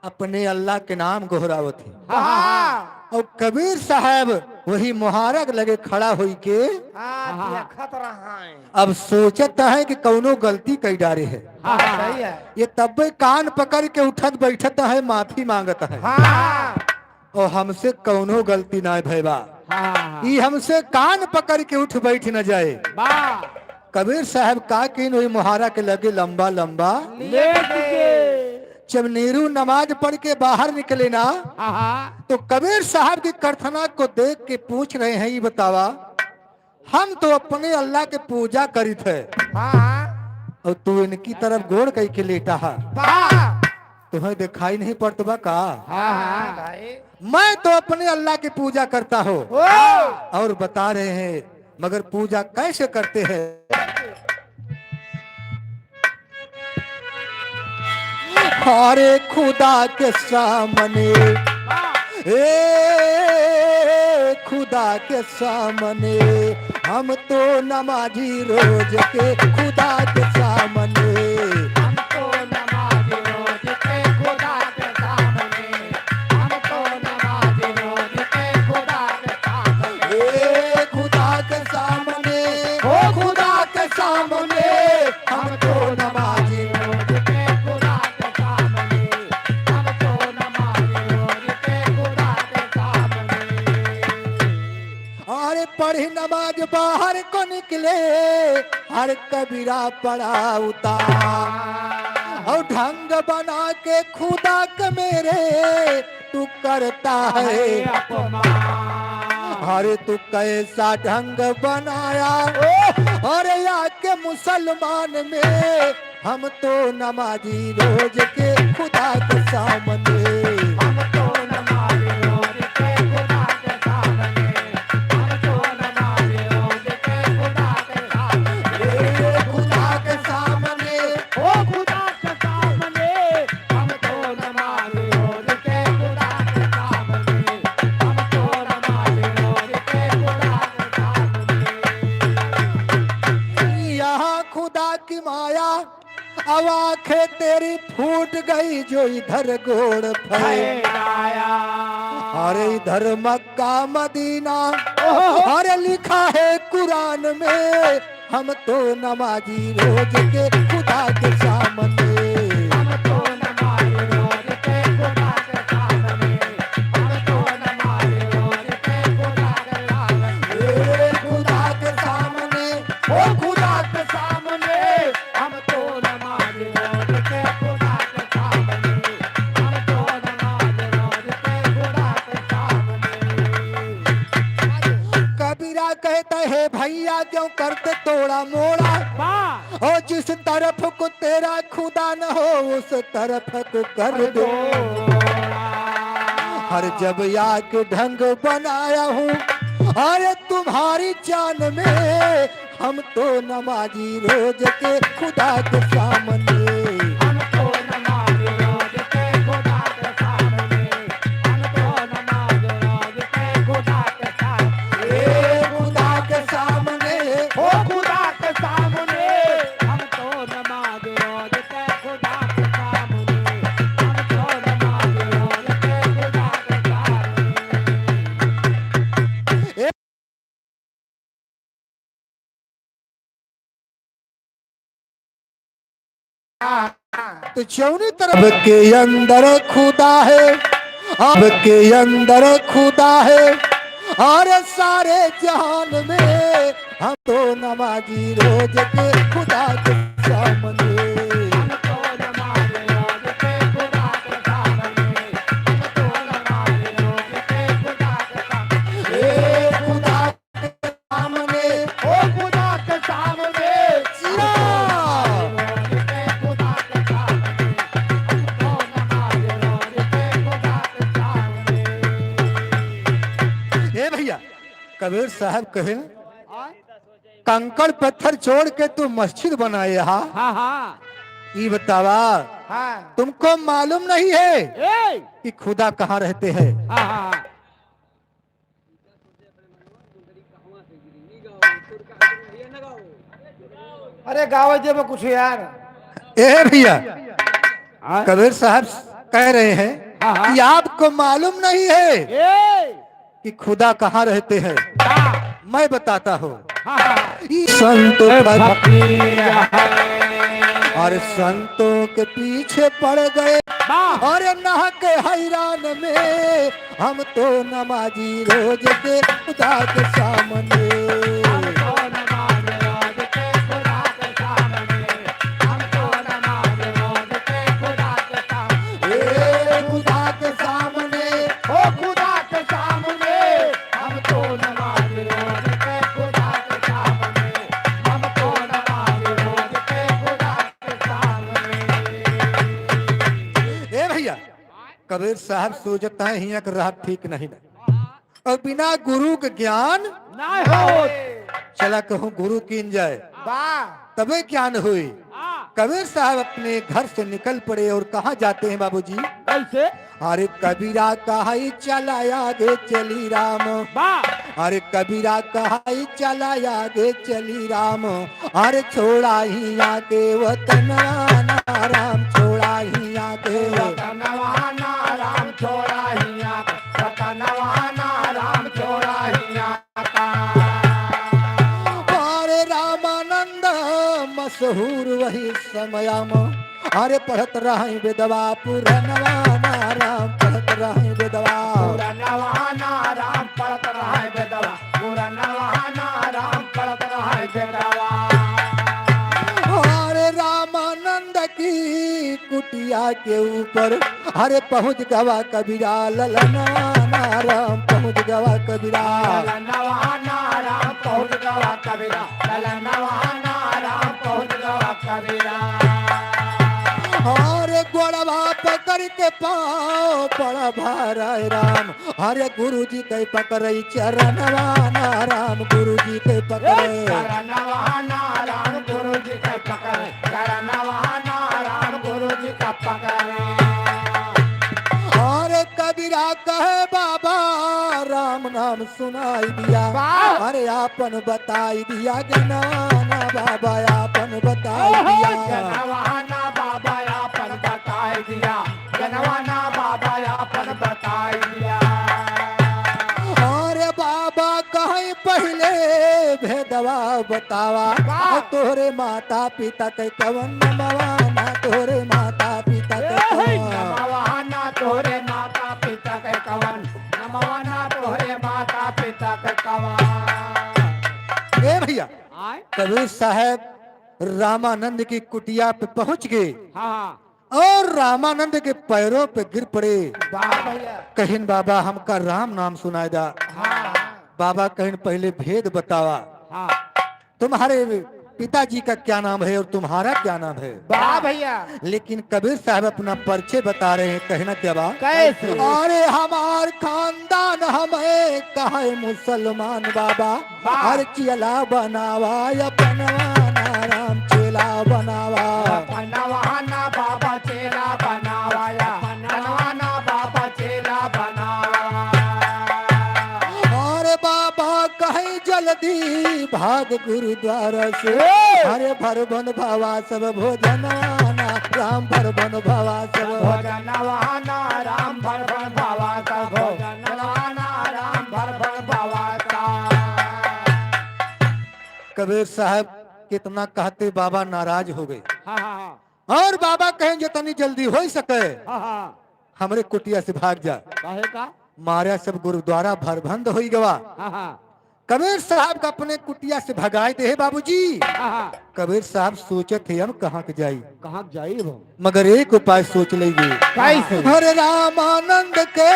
अपने अल्लाह के नाम गोहरावत है। हाँ और कबीर साहब वही मुहारक लगे खड़ा हुई के खतरा है। अब सोचता है कि कौनो गलती कई डारे है। सही है। ये तब कान पकड़ के उठत बैठता है, माफी मांगता है। हाँ। और हमसे कौनो गलती ना भैबा, हाँ। ई हमसे कान पकड़ के उठ बैठ न जाए। वाह। कबीर साहब का किन वही मुहारा के लगे लंबा लंबा लेट के। जब नीरू नमाज पढ़ के बाहर निकले ना, हाँ हाँ। तो कबीर साहब की प्रार्थना को देख के पूछ रहे हैं, ये बतावा हम तो अपने अल्लाह के पूजा करी थे हाँ और तू इनकी तरफ गोड़ कई के लेटा है, तुम्हें दिखाई नहीं पड़ता बा का? हाँ भाई। मैं तो अपने अल्लाह की पूजा करता हूँ और बता रहे हैं, मगर पूजा कैसे करते हैं? अरे खुदा के सामने, ए खुदा के सामने हम तो नमाजी रोज के, खुदा के सामने हम तो नमाज रोज के खुदा के सामने, हम तो नमाज रोज के खुदा के सामने, ए खुदा के सामने, ओ खुदा के सामने हम तो नमाजी रोज बाहर को निकले हर कबीरा पड़ा उतार, और ढंग बना के खुदा के मेरे तू करता है अरे तू कैसा ढंग बनाया, अरे आके मुसलमान में हम तो नमाजी रोज के खुदा के सामने। हम तो नमाज़ रोज के खुदा के सामने, हम तो नमाज़ रोज के खुदा के सामने, खुदा के सामने, ओ खुदा के सामने, हम तो नमाज़ रोज के खुदा के सामने, हम तो नमाज़ रोज के खुदा के सामने। यहाँ खुदा की माया अब आंखें तेरी फूट गई जो इधर गोड़ फैलाया, अरे इधर मक्का मदीना अरे लिखा है कुरान में, हम तो नमाजी रोज के खुदा के सामने। हम तो नमाज़ रोज के खुदा के सामने, हम तो नमाज़ रोज के खुदा के सामने, खुदा के सामने, ओ खुदा के सामने, हम तो नमाज़ रोज के खुदा के सामने, हम तो नमाज़ रोज के खुदा के सामने। कबीरा कहता है भैया क्यों करते तोड़ा मोड़ा, वाह ओ जिस तरफ को तेरा खुदा न हो उस तरफ को कर दो। हर जब याक ढंग बनाया हूँ अरे तुम्हारी जान में, हम तो नमाजी रोज के खुदा के सामने। हम तो नमाज़ रोज के खुदा के सामने, हम तो नमाज़ रोज के खुदा के सामने, खुदा के सामने, ओ खुदा के सामने, हम तो नमाज़ रोज के खुदा के सामने, हम तो नमाज़ रोज के खुदा के सामने। तो चौनी तरफ के अंदर खुदा है, अब के अंदर खुदा है, और सारे जहान में हम तो नमाजी रोज के खुदा के सामने। हम तो नमाज़ रोज के खुदा के सामने, हम तो नमाज़ रोज के खुदा के सामने, खुदा के सामने, ओ खुदा के सामने, जिया। रोज के खुदा के सामने, हम तो नमाज़ रोज के खुदा के सामने। हे भैया कबीर साहब कहे कंकड़ पत्थर छोड़ के तू मस्जिद बनाए। हा हाँ हाँ ये बतावा हाँ तुमको मालूम नहीं है ए कि खुदा कहाँ रहते हैं। हाँ हाँ अरे गावे जे में कुछ यार। ए भैया हाँ। कबीर साहब कह रहे हैं हाँ, हाँ। कि आपको मालूम नहीं है ए कि खुदा कहाँ रहते हैं, हाँ मैं बताता हूँ। हाँ हाँ संत फकीर है और संतों के पीछे पड़ गए वाह और नहा के हैरान में, हम तो नमाजी रोज के खुदा के सामने। हम तो नमाज़ रोज के खुदा के सामने, हम तो नमाज़ रोज के खुदा के सामने, ए खुदा के सामने, ओ खुदा के सामने, हम तो नमाज़ रोज के खुदा के सामने, हम तो नमाज़ रोज के खुदा के सामने। ए भैया कबीर साहब सोचता है हियां के राह ठीक नहीं है, और बिना गुरु के ज्ञान ना हो चला कहूँ गुरु कीन जाए वाह तबे ज्ञान हुई। हाँ कबीर साहब अपने घर से निकल पड़े और कहाँ जाते हैं बाबूजी? कैसे? अरे कबीरा कहा चला आगे चली राम, वाह अरे कबीरा कहा चला आगे चली राम, अरे छोड़ा ही आके वतन आना राम, छोड़ा ही आके वतनवाना राम छोड़ा हिया, वतनवाना राम छोड़ा हिया का। अरे रामानंद मशहूर वही समयाम, अरे पढ़त रही विधवा पुरनवाना राम, पढ़त रही विधवा पुरनवाना राम पढ़त रहा बेदवा, पुरनवाना राम। की कुटिया के ऊपर। हरे पहुंच गवा कबीरा ललना राम, पहुंच गवा कबीरा। ललनवाना राम पहुँच गवा कबीरा, ललनवाना राम पहुँच गवा कबीरा। हरे गोड़वा पकड़ के पाँव पड़ा भारा राम, हरे गुरु जी के पकड़ चरणवा राम, गुरु जी के पकड़े चरणवाना राम गुरु जी के पकड़े, चरणवाना राम गुरु जी का पकड़े। और कबीरा कहे बाबा राम नाम सुनाई दिया, अरे आपन बताई दिया गनाना बाबा, आपन बताई दिया। जनवाना बाबा आपन बताई दिया, जनवाना बाबा आपन बताई दिया। अरे बाबा कहे पहले भेदवा बतावा, तोरे माता पिता के कवन नमवाना, तोरे माता पिता के कवन नमवाना तोरे माता पिता के कवन, नमवाना तोरे माता पिता के कवन। ए भैया, आए। कबीर साहब रामानंद की कुटिया पे पहुंच गए हाँ और रामानंद के पैरों पे गिर पड़े। वाह भैया। कहिन बाबा हमका राम नाम सुनाए दा। हाँ। बाबा कहिन पहले भेद बतावा, हाँ तुम्हारे पिताजी का क्या नाम है और तुम्हारा क्या नाम है। वाह भैया। लेकिन कबीर साहब अपना परिचय बता रहे हैं, कहना क्या बा? कैसे? अरे हमार खानदान हमें कहे मुसलमान बाबा, हर चेला बनावा अपनवाना राम, चेला बनावा। बनवाना बाबा चेला बनावाया, बनवाना बाबा चेला बनावा। और बाबा कहे जल्दी भाग गुरुद्वार से, अरे भरबन भवा सब भोजनाना राम, भरबन भवा सब भोजनवाना राम भर भर भवा सब, भोजनवाना राम भर भर भवा सा। कबीर साहब कितना कहते बाबा नाराज हो गए हाँ हाँ और बाबा कहें जितनी जल्दी हो सके हाँ हाँ हमरे कुटिया से भाग जा। काहे का? मारा सब गुरुद्वारा भरबंद हो गवा। हाँ हाँ कबीर साहब का अपने कुटिया से भगाए दे बाबूजी। हाँ हाँ कबीर साहब सोचे थे हम कहाँ के जाई, कहाँ जाई वो? मगर एक उपाय सोच लेंगे। कैसे? हरे रामानंद के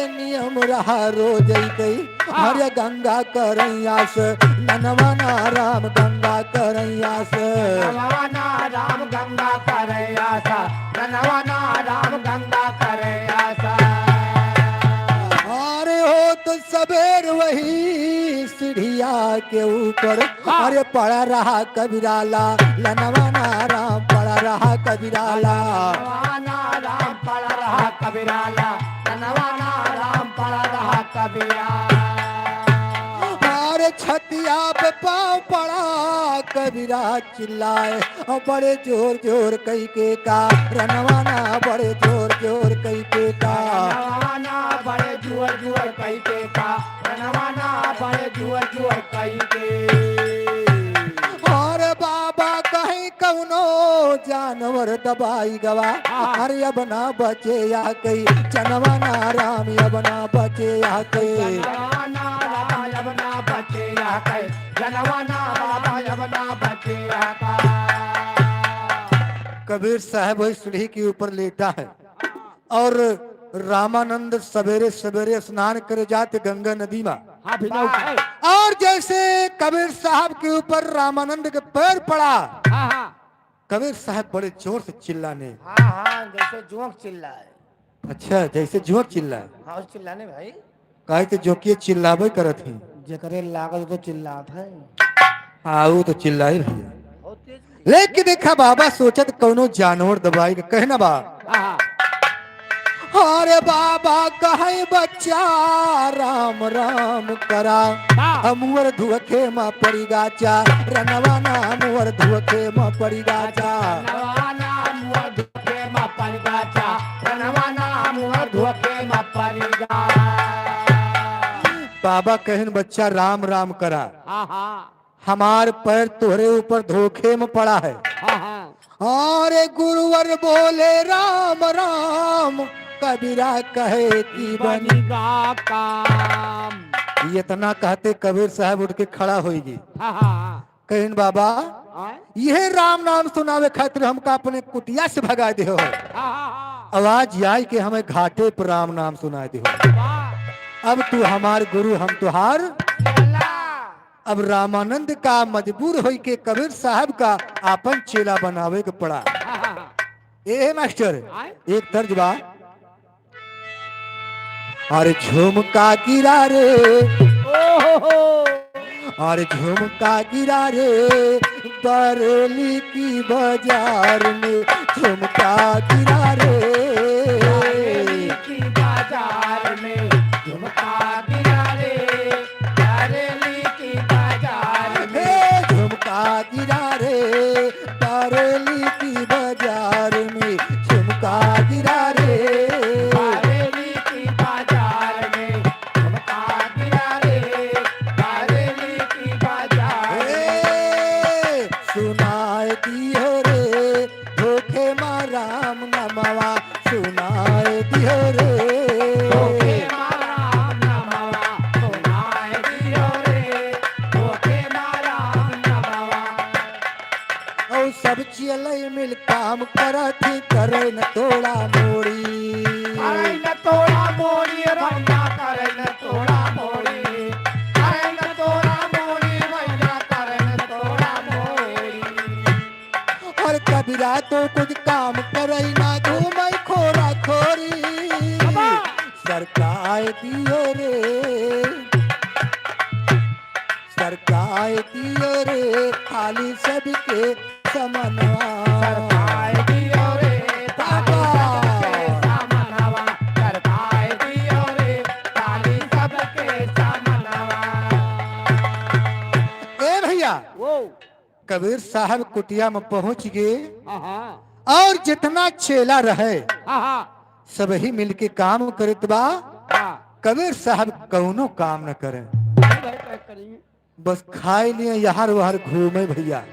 नियम रहा रोज गई, हरे गंगा करैया से ननवाना राम, गंगा करैया से नवाना राम गंगा करे आशा, नवाना राम गंगा करे आशा। अरे हो तो सबेर वही सीढ़िया के ऊपर, अरे पड़ा रहा कबीराला लनवाना राम, पड़ा रहा कबीराला। नवाना राम पड़ा रहा कबीराला, नवाना राम पड़ा रहा कबीरा। अरे छतिया पे पाँव पड़ा कबीरा चिल्लाए, और बड़े जोर जोर कई के का रनवाना, बड़े जोर जोर कई के का नवाना बड़े जुअर जुअर कई के का, नवाना बड़े जुअर जुअर कई के। और बाबा कहीं कौनो जानवर दबाई गवा, अरे अब ना बचे या कई चनवाना राम, अब ना बचे या कई। जनवाना बाबा यमुना बचे या कई, जनवाना बाबा यमुना बचे या का। कबीर साहब वही सीढ़ी के ऊपर लेटा है और रामानंद सवेरे सवेरे स्नान करे जाते गंगा नदी में। हाँ बिना उठाए। और जैसे कबीर साहब के ऊपर रामानंद के पैर पड़ा, हाँ हाँ कबीर साहब बड़े जोर से चिल्लाने। हाँ हाँ, जैसे जोंक चिल्लाए। अच्छा, जैसे जोर चिल्लाए। हाँ चिल्लाने भाई। काहे तो जोकिए चिल्लाबे करत ही। जेकरे लागल तो चिल्लात है। हाँ वो तो चिल्लाई भैया। बहुत तेज। लेकिन देखा बाबा सोचत कौनो जानवर दबाई के कहना बा। हाँ हाँ अरे बाबा कहे बच्चा राम राम करा, अमुअर धुअखे माँ पड़ी गाचा रनवाना, अमुअर धुअखे माँ पड़ी गाचा। नवाना मुआ धोखे मा परिगाचा, नवाना मुआ धोखे मा परिगा। बाबा कहन बच्चा राम राम करा, हाँ हाँ हमार पैर तोहरे ऊपर धोखे में पड़ा है। हाँ हाँ अरे गुरुवर बोले राम राम, कबीरा कहे की बनी बनिगा काम। इतना कहते कबीर साहब उठ के खड़ा होगी। हाँ हाँ कहन बाबा हाँ यह राम नाम सुनावे खातिर हमका अपने कुटिया से भगा दे हो। आवाज आई के हमें घाटे पर राम नाम सुना दे हो। अब तू हमार गुरु, हम तुहार। अब रामानंद का मजबूर होई के कबीर साहब का आपन चेला बनावे के पड़ा। ए मास्टर, एक तर्ज बा। अरे झुमका गिरा रे, और झुमका गिरा रे बरेली की बाजार में, झुमका गिरा रे की बाजार में, झुमका गिरा रे बरेली की बाजार में। हे झुमका गिरा रे बरेली की बाजार में, झुमका गिरा रे बरेली की बाजार में, झुमका गिरा रे बरेली की बाजार में। हे सुनाए दियो रे धोखे मा राम नमवा, सुनाए दियो रे धोखे मारा नमवा, सुनाए दियो रे धोखे मारा नमवा। और सब चियलई मिल काम करती, करे न तोड़ा मोड़ी। करे न तोड़ा मोड़ी भैया, करे न तोड़ा मोड़ी, करे न तोड़ा मोड़ी भैया, करे न तोड़ा मोड़ी। और कबीरा तो कुछ काम करे ना, घूमई खोरा खोरी। सरकार दियो रे, सरकार दियो रे खाली सबके समनवा। सरकार दियो रे ताली सबके सामनवा, सरकार दियो रे ताली सबके सामनवा। ए भैया, कबीर साहब कुटिया में पहुंच गए और जितना चेला रहे सब ही मिलके काम करत बा। कबीर साहब कौनो काम न करें, बस खाए लिए यार वहर घूमे भैया।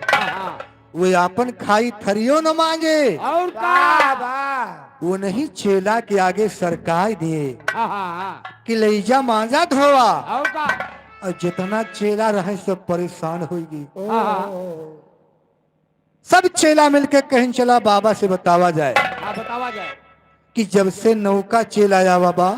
वो आपन खाई थरियो न मांगे। और का? वो नहीं चेला के आगे सरकाय दिए कि लईजा मांजा धोवा। और का? और जितना चेला रहे सब परेशान होगी। सब चेला मिलके कहीं चला बाबा से बतावा जाए बतावा जाए कि जब से नौका चेला आया बाबा,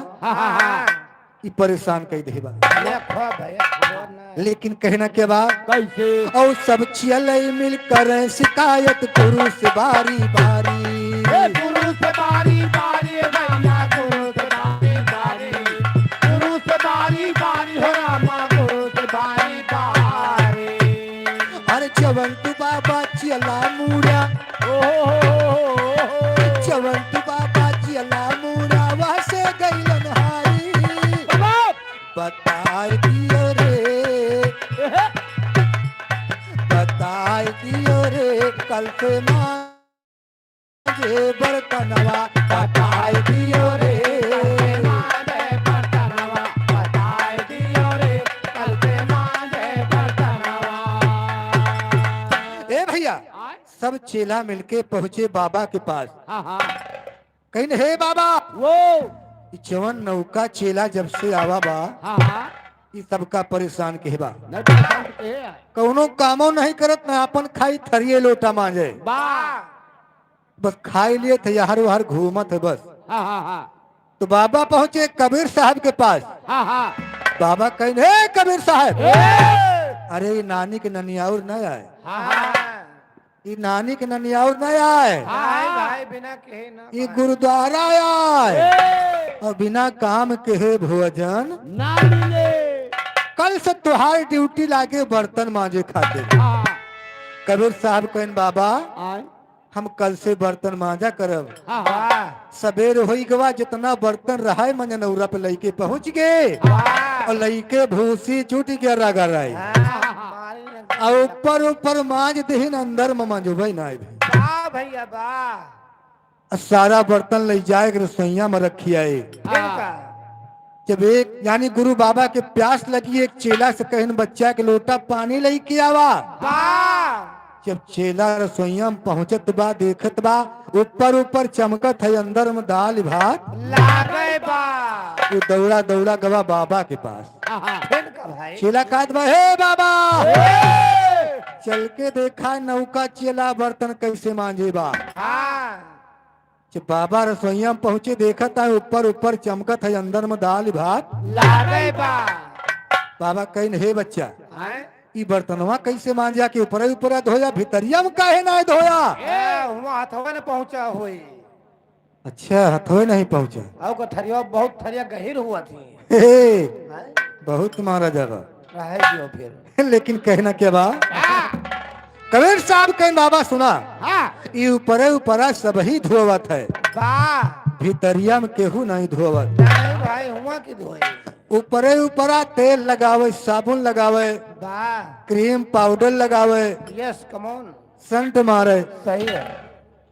ई परेशान कई दे बा। देखो भैया, ना। लेकिन कहना के बाद कैसे? और सब चियलई मिल कर शिकायत गुरु से बारी बारी। गुरु से बारी बारी भैया, गुरु से बारी बारी, गुरु से बारी बारी हो रामा, गुरु से बारी बारी। अरे चवंत बाबा चियला मुड़ा, चवंत बाबा चियला मुड़ा वह से गईलन हारी। बताए दियो रे, बताए दियो रे कल से मांगे बर्तनवा, बताए दियो रे। मांगे बर्तनवा, बताए दियो रे कल से मांगे बर्तनवा। ए भैया, सब चेला मिलके पहुंचे बाबा के पास। कहीं हे बाबा, वो ई चवन नौका चेला जब से आवा बा, ई सबका परेशान के बा। नहीं परेशान तो के है। कौनो कामो नहीं करत ना, अपन खाई थरिये लोटा मांजे, बा बस खाई लिए थे यार वहर घूमत है बस। हाँ हाँ हाँ तो बाबा पहुंचे कबीर साहब के पास। हाँ हाँ बाबा कहें, हे कबीर साहब, अरे ई नानी के ननियाउर न आए, ई नानी के ननियाउर न आए, भाई भाई बिना कहे ना। ई गुरुद्वारा आए और बिना काम के हे भोजन ना मिले। कल से तुहार ड्यूटी लागे बर्तन मांजे खातिर। हाँ कबीर साहब कहन, बाबा आए हम कल से बर्तन मांजा करब। हाँ हाँ सबेर होई गवा, जितना बर्तन रहा है मंजनौरा पे लईके पहुंच गए और लईके भूसी छूट गया रगड़ाई और ऊपर ऊपर मांज देहिन, अंदर में मांजुबई ना आए। वाह भैया वाह। सारा बर्तन ले जाए के रसोईया में रखी आए। फिर का? जब एक यानी गुरु बाबा के प्यास लगी, एक चेला से कहन, बच्चा के लोटा पानी लई के आवा। वाह। जब चेला रसोईया में पहुंचत बा, देखत बा ऊपर ऊपर चमकत है, अंदर में दाल भात लागे बा। वो दौड़ा दौड़ा गवा बाबा के पास। फिर का भाई? चेला कहत बा, हे बाबा, चल के देखा नौका चेला बर्तन कैसे मांझे बा। हाँ जब बाबा रसोईया में पहुंचे देखत है ऊपर ऊपर चमकत है, अंदर में दाल भात लागे बा। बाबा कहीं हे बच्चा, हैं? ई बर्तनवा कैसे मांझा के ऊपर ऊपर धोया, भितरिया में काहे ना धोया? ए हुआ हथवा ने पहुंचा हुई। अच्छा हथवे नहीं पहुंचा। और का थरिया बहुत थरिया गहीर हुआ थी। हे, हैं? बहुत मारा जावा रहे दियो फिर। लेकिन कहना क्या बा, कबीर साहब कहें बाबा सुना, हाँ ई ऊपरे ऊपरा सब ही धोवत है, बा भितरिया में केहू नहीं धोवत। नहीं भाई हुआ की धोई। ऊपरे ऊपरा तेल लगावे, साबुन लगावे, बा क्रीम पाउडर लगावे, यस कम ऑन संट मारे, सही है।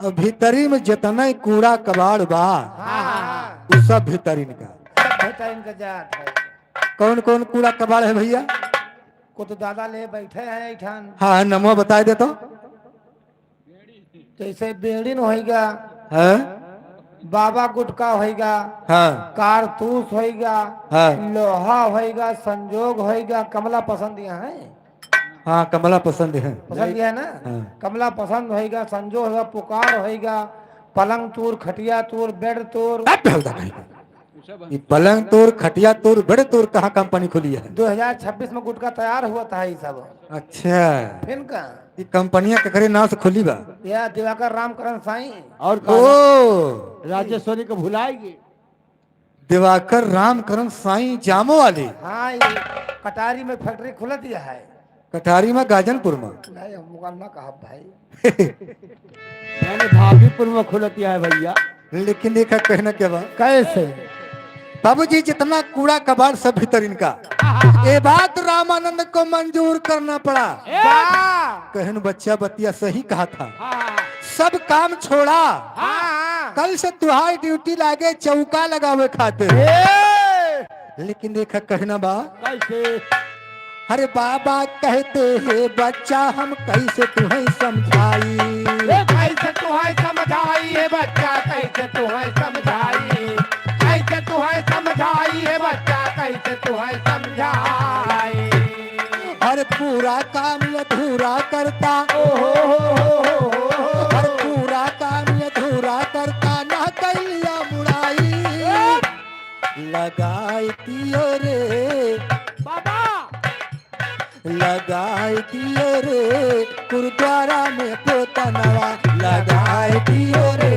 और भीतरी में जितना ही कूड़ा कबाड़ बा हाँ हाँ वो सब भीतरी का। सब बेहतरीन का जात है। कौन कौन कूड़ा कबाड़ है भैया? को तो दादा ले बैठे हैं ऐठान। हाँ नमो बता दे तो। जैसे बेड़िन होएगा, है बाबा गुटका होएगा, हाँ कारतूस होएगा, हाँ लोहा होएगा, संजोग होएगा। कमला पसंद यहाँ है? हाँ कमला पसंद है। पसंद है ना? हाँ। कमला पसंद होएगा, संजोग होएगा, पुकार होएगा, पलंग तूर, खटिया तूर, बेड तूर। अब बेहुदा नहीं। ये पलंग तोड़ खटिया तोड़ बेड तोड़ कहाँ कंपनी खुली है? 2026 में गुटका तैयार हुआ था ये सब। अच्छा फिर का ये कंपनियां ककरे नाम से खुली बा? यह दिवाकर रामकरण साईं। और ओ राजेश्वरी को भुलाएगी? दिवाकर रामकरण साईं जामो वाली। हाँ ये कटारी में फैक्ट्री खुला दिया है। कटारी में गाजनपुर में। नहीं हम ना कहा भाई। मैंने भाभीपुर में खुलती है भैया। लेकिन देखा कहना क्या बा कैसे बाबूजी, जितना कूड़ा कबाड़ सब भीतर इनका। ये बात रामानंद को मंजूर करना पड़ा। कहन बच्चा बतिया सही कहा था, सब काम छोड़ा, कल से तुहार ड्यूटी लागे चौका लगावे खातिर। लेकिन देखा कहना बा कैसे? अरे बाबा कहते हैं बच्चा हम कैसे तुम्हें समझाई, कैसे तुम्हें समझाई है बच्चा, कैसे तुम्हें समझाई, कैसे तुम्हें समझाई है बच्चा, कैसे तुम्हें समझाई। हर पूरा काम अधूरा करता, हर पूरा काम अधूरा करता, ना कैलिया मुड़ाई लगाई दियो रे बाबा लगाई दियो रे गुरुद्वारा में पोता नवा लगाई दियो रे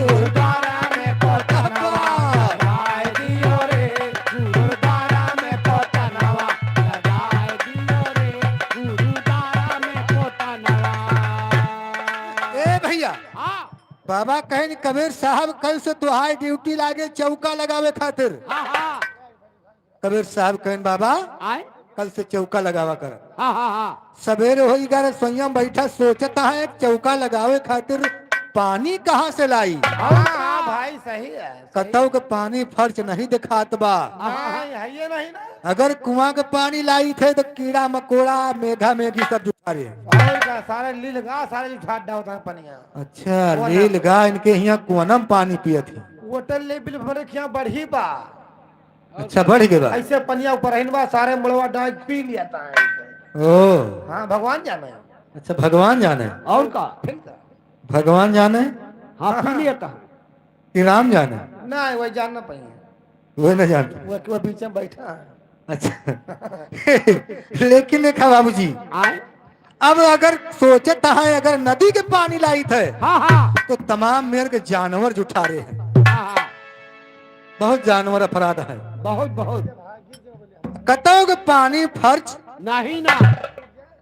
गुरुद्वारा में पोता नवा लगाए दियो रे, गुरुद्वारा में पोता नवा लगाए दियो रे गुरुद्वारा में पोता नवा। ए भैया हाँ बाबा कहें कबीर साहब कल से तुहार ड्यूटी लागे चौका लगावे खातिर। हाँ हाँ कबीर साहब कहें बाबा आए कल से चौका लगावा कर। हाँ हाँ हाँ सवेरे हो गए स्वयं बैठा सोचता है चौका लगावे खातिर पानी कहाँ से लाई। हाँ हाँ भाई सही है। कतौ के पानी फर्च नहीं दिखात बा। हाँ है ये नहीं ना। अगर कुआं के पानी लाई थे तो कीड़ा मकोड़ा मेघा मेघी सब जुटा रहे। और का सारे लील गा सारे जुठा होता है पनिया। अच्छा लील गा इनके यहाँ कुआं पानी पिए थे। होटल ले बिल भरे खिया बढ़ी बा। अच्छा बढ़ गए बा। ऐसे पनिया ऊपर हिन बा सारे मुड़वा डाल पी लिया था। ओ हाँ भगवान जाने। अच्छा भगवान जाने। और का फिर का भगवान जाने हाँ पी लिया था। कि राम जाने? ना वही जानना पड़ी, वो न जानते। वो क्यों बीच में बैठा है। अच्छा लेकिन देखा बाबूजी आए अब अगर सोचता है अगर नदी के पानी लाई थे हाँ हाँ तो तमाम मेरे के जानवर जुठा रहे हैं। हाँ हाँ बहुत जानवर अपराध है। बहुत बहुत कतौ के पानी फर्च नहीं ना।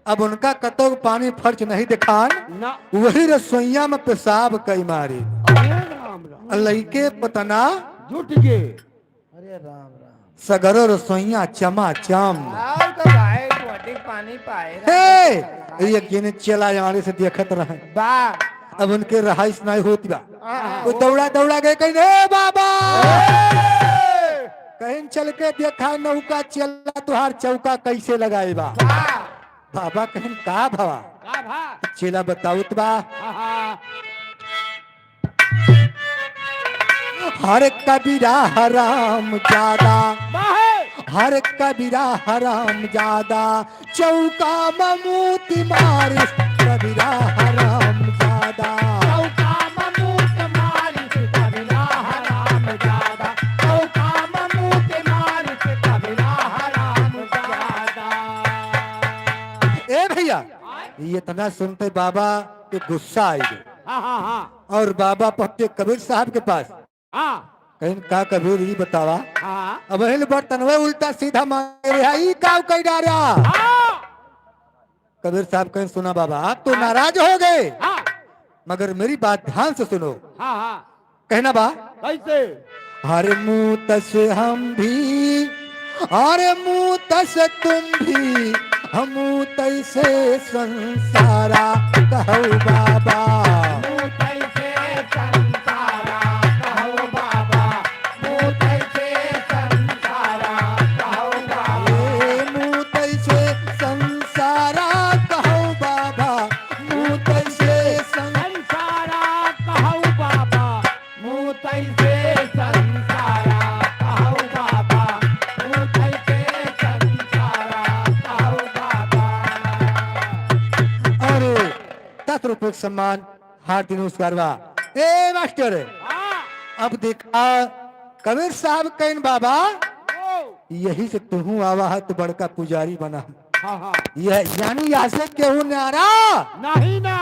अब उनका कतौ के पानी फर्च नहीं दिखान, ना वही रसोईया में पेशाब कई मारी अरे राम राम लइके पतना जुट गए। अरे राम राम सगरो रसोईया चमा चम। और का भाई टोटी पानी पाएगा। हे ये गिन चला जाने से देखत रहे। बा अब उनके रहाइश नहीं होती बा। हाँ, वो दौड़ा दौड़ा गए कहीं हे बाबा कहीं चल के देखा नौका चला तुहार चौका कैसे लगाए बा। बाबा कहीं का भवा का भा चेला बताउत बा। हाँ हाँ हर कबीरा हराम ज्यादा बाहे हर कबीरा हराम जादा, चौका ममूती मारिस कबीरा हराम जादा। चौका ममूत मारिस कबीरा हराम जादा, चौका ममूत मारिस कबीरा हराम जादा। ए भैया, ये इतना सुनते बाबा के गुस्सा आई गई। हाँ हाँ हाँ। और बाबा पहुंचे कबीर साहब के पास। हाँ। कहीं का कबीर ये बतावा, हाँ। अब हिल बर्तन वे उल्टा सीधा मांगे रहा, ई काव कह डारा। हाँ। कबीर साहब कहीं सुना बाबा आप तो नाराज हो गए, हाँ। मगर मेरी बात ध्यान से सुनो। हाँ हाँ। कहना बा कैसे? हरे मुंह तस हम भी, अरे मुंह तस तुम भी, हम तैसे संसारा कहो बाबा। मुँह तैसे संसारा कहो बाबा, मुँह तैसे संसारा कहो बाबा। ए मुँह तैसे संसारा कहो बाबा, मुँह तैसे संसारा कहो बाबा, मुँह तैसे संसारा कहो बाबा, मुँह तैसे संसारा कहो बाबा। अरे 10 रुपये सम्मान हार्दिक नमस्कार बा। ए मास्टर, हाँ। अब देखा कबीर साहब कहन बाबा ओ। यही से तुहू आवा है तो बड़का पुजारी बना। हाँ हाँ। यह यानी यहाँ से केहू नारा नहीं ना।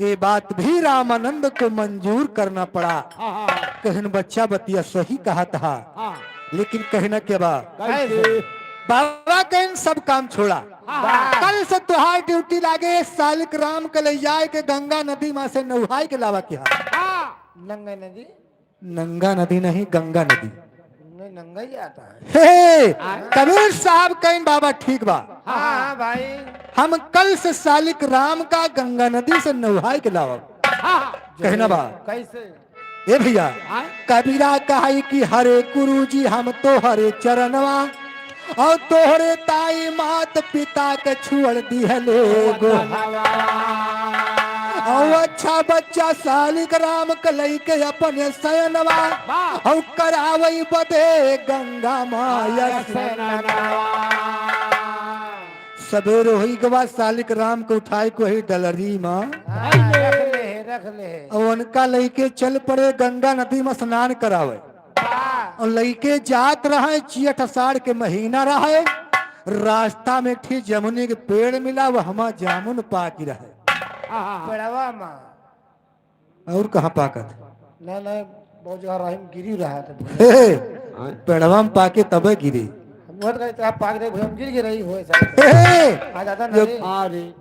ये बात भी रामानंद को मंजूर करना पड़ा। हाँ हाँ। कहन बच्चा बतिया सही कहा था, हाँ। लेकिन कहना के बा कैसे? बाबा कहन सब काम छोड़ा, हाँ। कल से तुहार ड्यूटी लागे सालिक राम के ले जाए के गंगा नदी माँ से नहाई के लावा के हाथ। हाँ। नंगा नदी? नंगा नदी नहीं, गंगा नदी। नहीं, नंगा ही आता है। हे कबीर साहब कहें बाबा ठीक बा, हाँ हाँ भाई, हम कल से सालिक राम का गंगा नदी से नहाई के लावा। हाँ। कहना बा कैसे? ए भैया, हाँ। कबीरा कहाई कि हरे गुरु जी हम तो हरे चरणवा, और तोहरे ताई मात पिता के छुअड़ दिहले गो, और अच्छा बच्चा सालिक राम के लई के अपने सयनवा, और करावई बदे गंगा माया। सबेर होई गवा सालिक राम को उठाई को ही डलरी माँ, हाँ, रख ले रख ले। और उनका लईके चल पड़े गंगा नदी में स्नान करावे, और लईके जात रहे, चियठ अषाढ़ के महीना रहे, रास्ता में ठीक जमुनी के पेड़ मिला, वह हमा जामुन पाकी रहे। हाँ। पेड़वा माँ और कहाँ पाकत? नहीं नहीं, बहुत जगह रहीम गिरी रहा था। हे, पेड़वा में पाके तबे गिरी। हम बहुत गए तो पाक रहे, हम गिर रही हो ऐसा। हे, आ जाता नहीं। अरे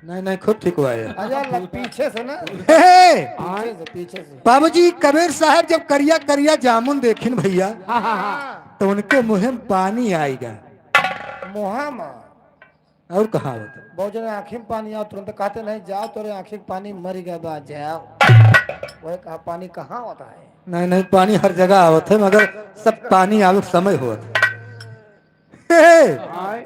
नहीं नहीं, खुद ठीक हुआ है। अरे पीछे से ना, हे, पीछे से, पीछे से। बाबूजी कबीर साहब जब करिया करिया जामुन देखिन भैया, हाँ हाँ हाँ। तो उनके मुंह में पानी आएगा। मोहा माँ और कहाँ होता? बहुत जने आँखी में पानी आओ तुरंत कहते नहीं जाओ तेरे आँखी में पानी मर गया बा जाओ। वही कहा पानी कहाँ होता है? नहीं नहीं, पानी हर जगह आवत है, मगर सब पानी आवे के समय होत है।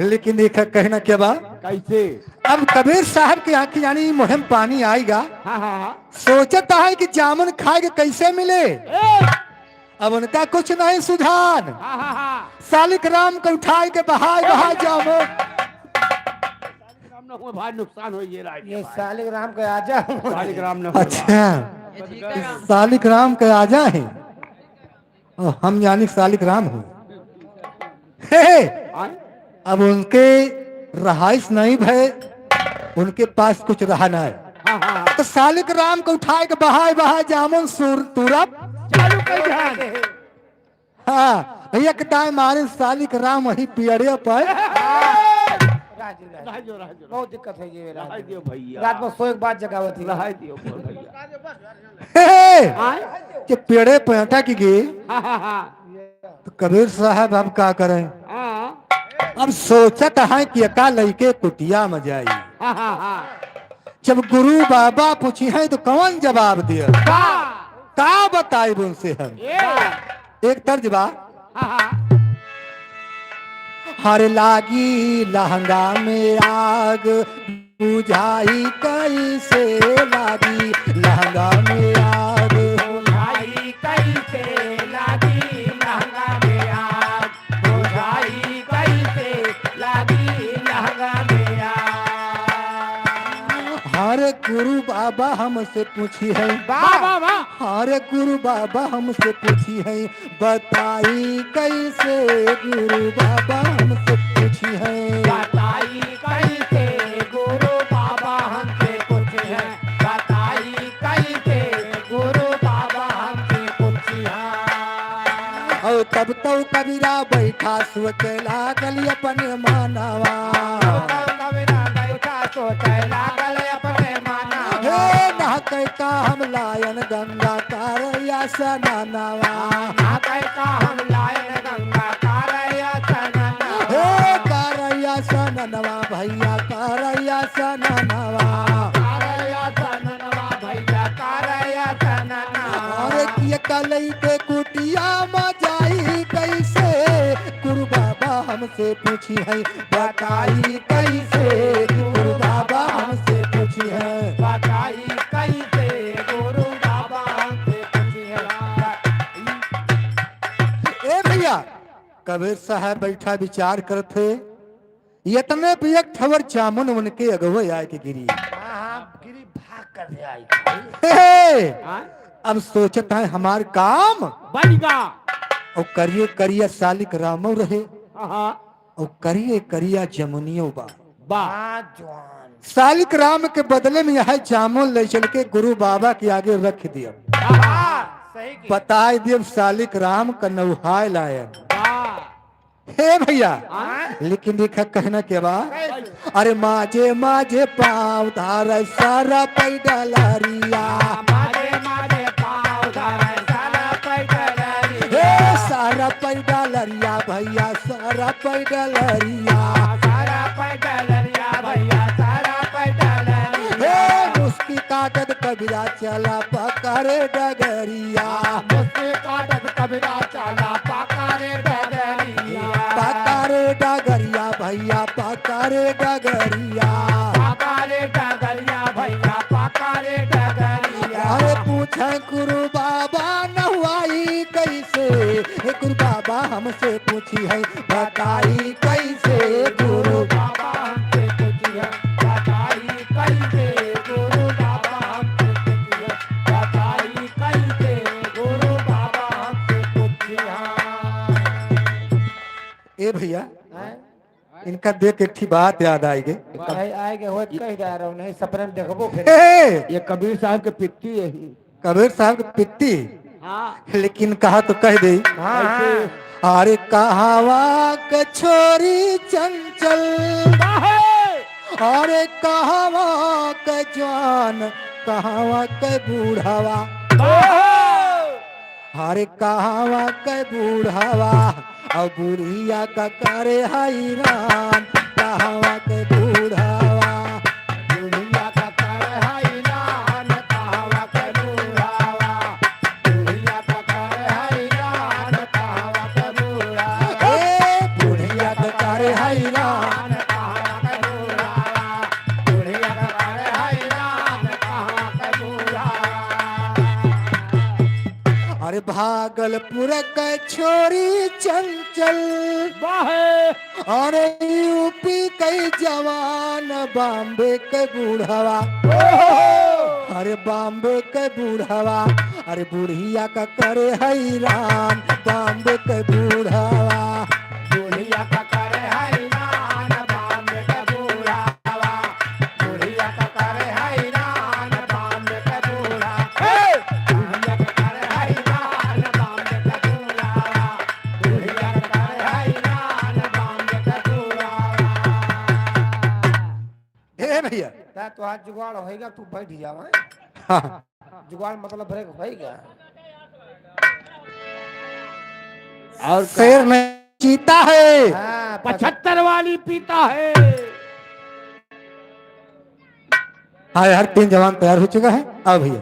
लेकिन देखा कहना क्या बा? कैसे? अब कबीर साहब की आंखें यानी मुँह में पानी आएगा। हाँ हाँ हाँ। सोचता है कि जामुन खाए के कैसे मिले। ए! अब उनका कुछ नहीं सुझान। हाँ हाँ हाँ। सालिक राम को उठाए के बहाए बहाए जामुन। राम न हुए भाई, नुकसान हो ये रहा है। ये सालिक राम के आजा। सालिक राम न हुए। अच्छा, सालिक राम के आजा है और हम यानी सालिक राम हूँ। हे, भाई। अब उनके रहाइश नहीं भय, उनके पास कुछ रहा ना है। हाँ हाँ हाँ। तो सालिक राम को उठाए के बहाए बहाए जामुन सुर तुरप चालू कर ध्यान। हाँ, एक दाएं मारे सालिक राम वही पियड़े पर। राज राज। रहा दियो, रहा दियो। बहुत दिक्कत है ये रहा रात दियो भैया। रात में सोए के बाद जगावत थी। रहा दियो बोल भैया। हे, हाँ के पेड़े पे अटक गए। हाँ हाँ हाँ। तो कबीर साहब अब क्या करें? हाँ अब सोचत है कि एका लईके कुटिया में जाई। हाँ हाँ हाँ। जब गुरु बाबा पूछी है तो कौन जवाब दिया, वाह! का बताए उनसे हम? ए! एक तर्ज बा। हाँ हाँ। हर लागी लहंगा में आग बुझाई कैसे, लागी लहंगा में आग भाई कैसे लागी लहंगा में आग, गुरु बाबा हमसे पूछी है, वाह वाह वाह। अरे गुरु बाबा हमसे पूछी है, बताई कैसे गुरु बाबा हमसे पूछी है। बताई कैसे गुरु बाबा हमसे पूछी है, बताई कैसे गुरु बाबा हमसे पूछी है। और तब तो कबीरा बैठा सोचे लागल अपने मानवा। कबीरा बैठा सोचे लागल अपने मानवा। हे नहकै का हम लायन गंगा कारैया सनानवा। नाकै का हम लायन गंगा कारैया सनानवा। हे कारैया सननवा भैया कारैया सननवा। कारैया सननवा भैया कारैया सननवा। अरे किया कलई के कुटिया में जाई कैसे गुरु बाबा हमसे पूछी है, बताई कैसे गुरु बाबा हमसे पूछी है। बताई कैसे गुरु बाबा हमसे पूछी है। ए भैया कबीर साहब बैठा विचार करते, इतने भी एक ठवर जामुन उनके अगुए आए के गिरी। हाँ गिरी भाग कर दे आई। हे, हाँ? अब सोचता है हमार काम बन गा। और करिए करिया सालिक रामो रहे हाँ और करिए करिया जमुनियो बा। वाह। हाँ जवान। सालिक राम के बदले में यह जामुन ले चल के गुरु बाबा के आगे रख दिया, हाँ सही की। बताए दिया सालिक राम का नौहाय लायन। वाह। हे भैया हाँ? लेकिन देखा कहना के बाद, अरे माजे माजे पाँव धार सारा पैडलरिया। मारे मारे पाँव धरे सारा पैदल। हे सारा पैडलरिया भैया सारा पैडलरिया। सारा पैदलिया भैया सारा पैदल। हे मुस्की कागज कबीरा चला पकड़े डगरिया। मुझसे कागज कबीरा चला पकारे डगरिया। पकड़े डगरिया भैया पकड़े डगरिया। पकारे डगरिया भैया पकारे डगरिया। अरे पूछे गुरु बाबा नहुआई कैसे, हे गुरु बाबा हमसे पूछी है, बताई कैसे गुरु बाबा हमसे पूछी है, बताई कैसे गुरु बाबा हमसे पूछी है, बताई कैसे गुरु बाबा हमसे पूछी है। ए भैया इनका देख एक थी बात याद आई गई। कहीं आएगे हो कहीं जा रहा हूँ नहीं सपने में देखबो फिर। हे, ये कबीर साहब के पित्ती यही। कबीर साहब की पित्ती, हाँ लेकिन कहा तो कह दे। हाँ हाँ। अरे कहावा के छोरी चंचल, अरे कहावा के जान कहावा के बूढ़ावा, अरे कहावा के बूढ़ावा और बुढ़िया का करे हैरान, कहावा के बूढ़ावा। बुढ़िया का कर हैरान कहावा के बुढ़ावा। बुढ़िया का कर हैरान कहावा के बुढ़ावा। ए बुढ़िया का करे हैरान। कहावा के बुढ़ावा। बुढ़िया का कर हैरान कहावा के बुढ़ावा। अरे भागलपुर के छोरी चंचल, वाह। अरे यूपी के जवान बॉम्बे के बूढ़ावा, अरे बॉम्बे के बूढ़ावा, अरे बुढ़िया का करे हैरान बॉम्बे के बूढ़ावा। बुढ़िया का करे हैरान बॉम्बे के बुढ़ावा। बुढ़िया का करे हैरान बॉम्बे के बुढ़ावा। बुढ़िया का करे हैरान बॉम्बे के बुढ़ावा। बुढ़िया का करे हैरान बॉम्बे के बुढ़ावा। हे भैया ता तो आज जुगाड़ होएगा तू बैठ जावा। हाँ जुगाड़ मतलब ब्रेक होएगा। और शेर नहीं चीता है। हाँ 75 वाली पीता है। हाँ यार 3 जवान तैयार हो चुका है। आओ भैया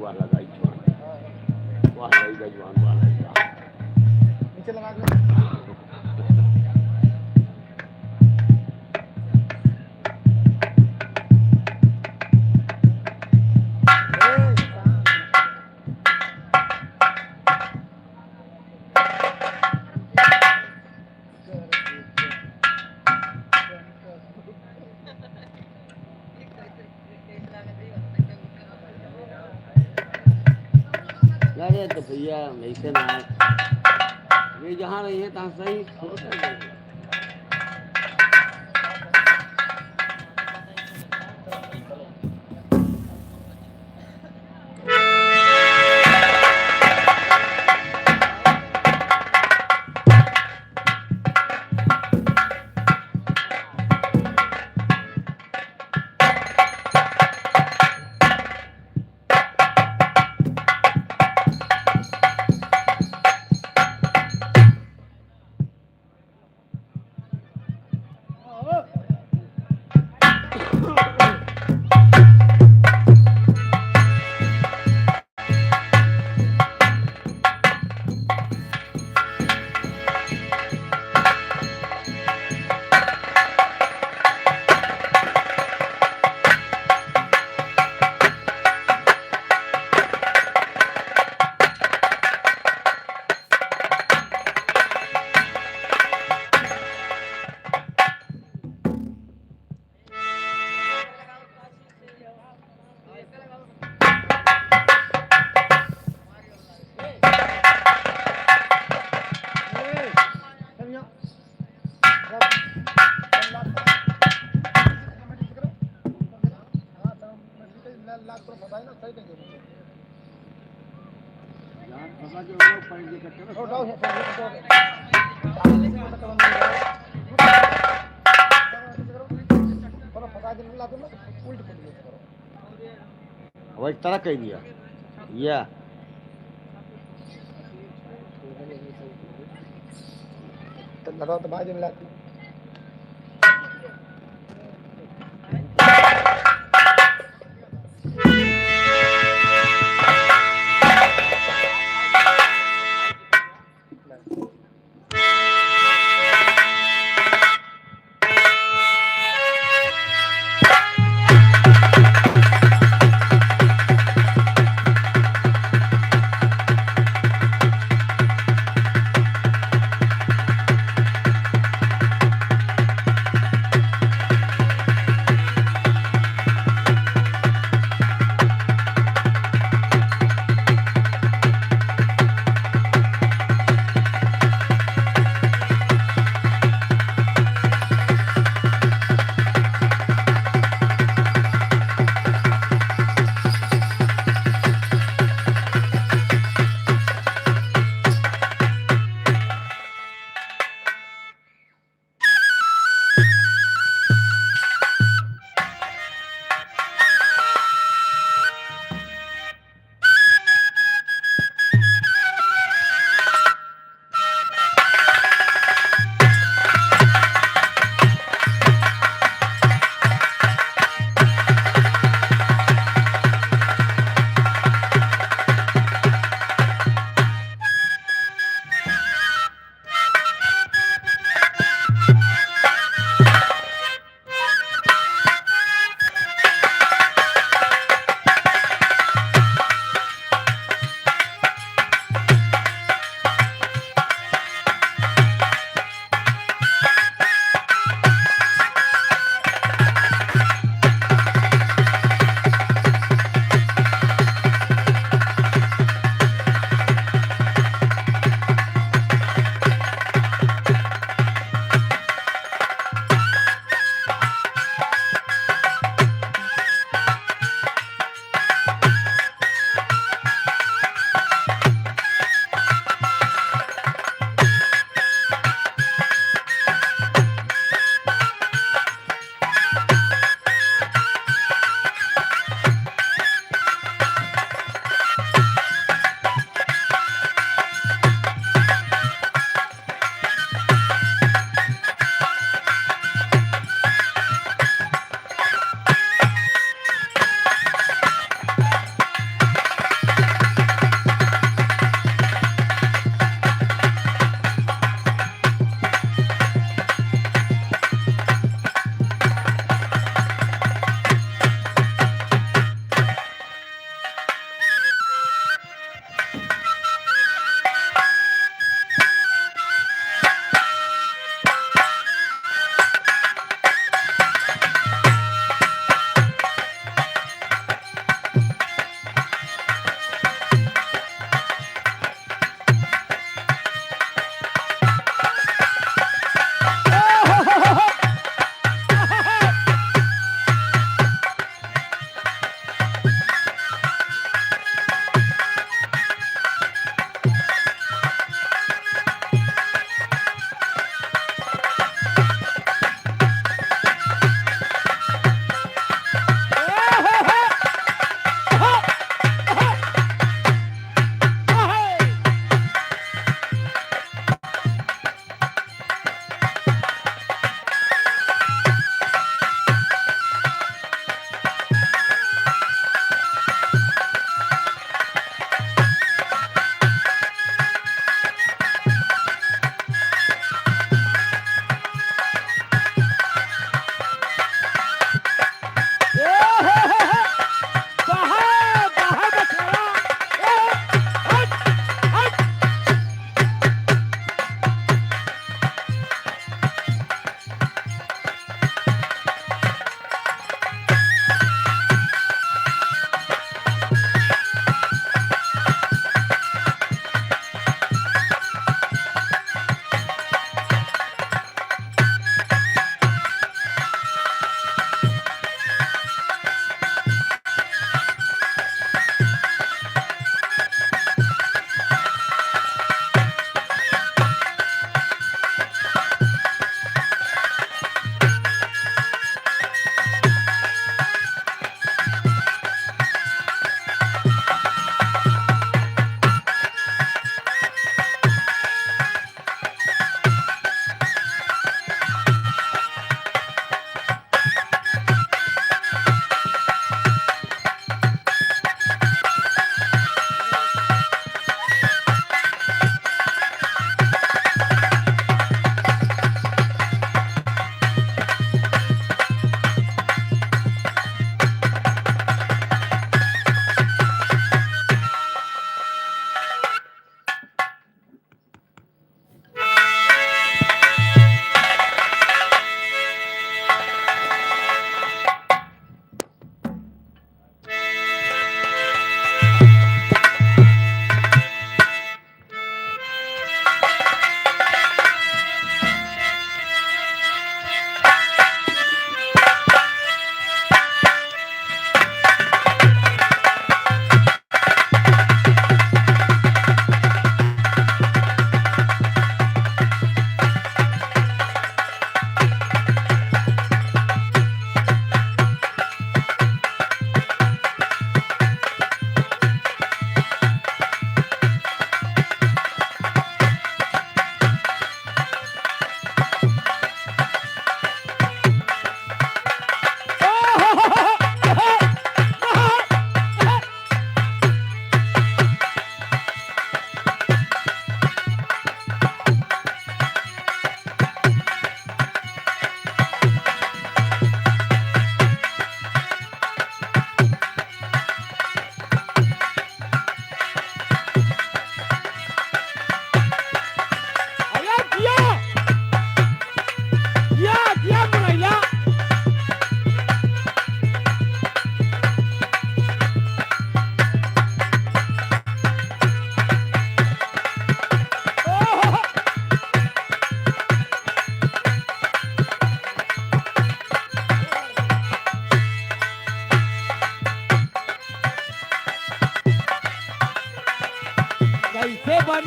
वाह लगाई जवान, वाह लगाई जवान, वाह लगाई। नीचे लगा के। अरे तो भैया ऐसे ना आए। ये जहाँ रही है तहाँ सही थोड़ा सा ही है। वही तरह कह दिया या तो लगाओ तो बाद में मिला।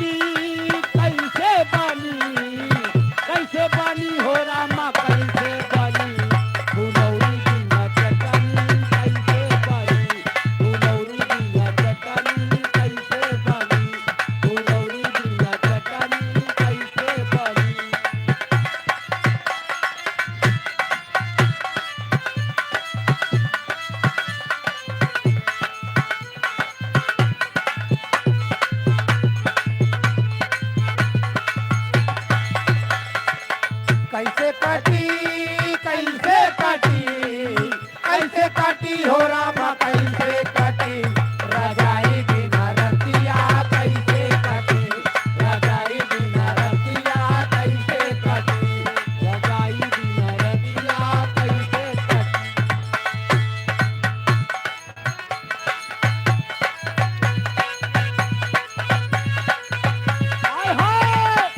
बनी, कैसे बनी, कैसे बनी हो रामा, कैसे बनी फुलौरी बिना चटनी, कैसे बनी फुलौरी बिना चटनी, कैसे बनी फुलौरी बिना चटनी, कैसे बनी। कैसे काटी, कैसे काटी, कैसे काटी हो रामा, कैसे काटी रजाई बिना रतिया, कैसे काटी रजाई बिना रतिया, कैसे काटी रजाई बिना रतिया, कैसे कटी। हाय हाय।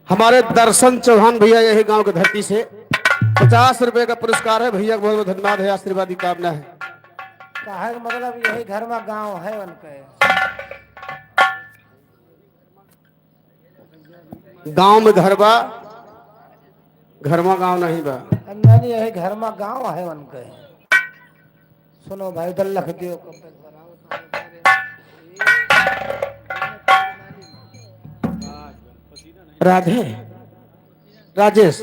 हमारे दर्शन चौहान भैया यही गांव के धरती से 50 रुपए का पुरस्कार है। भैया को बहुत बहुत धन्यवाद है, आशीर्वाद की कामना है। काहे के मतलब यही घर में गांव है उनके। गांव में घर बा, घर में गांव नहीं बा। नहीं, यही घर में गांव है उनके। सुनो भाई, उधर लख दियो। राधे राजेश,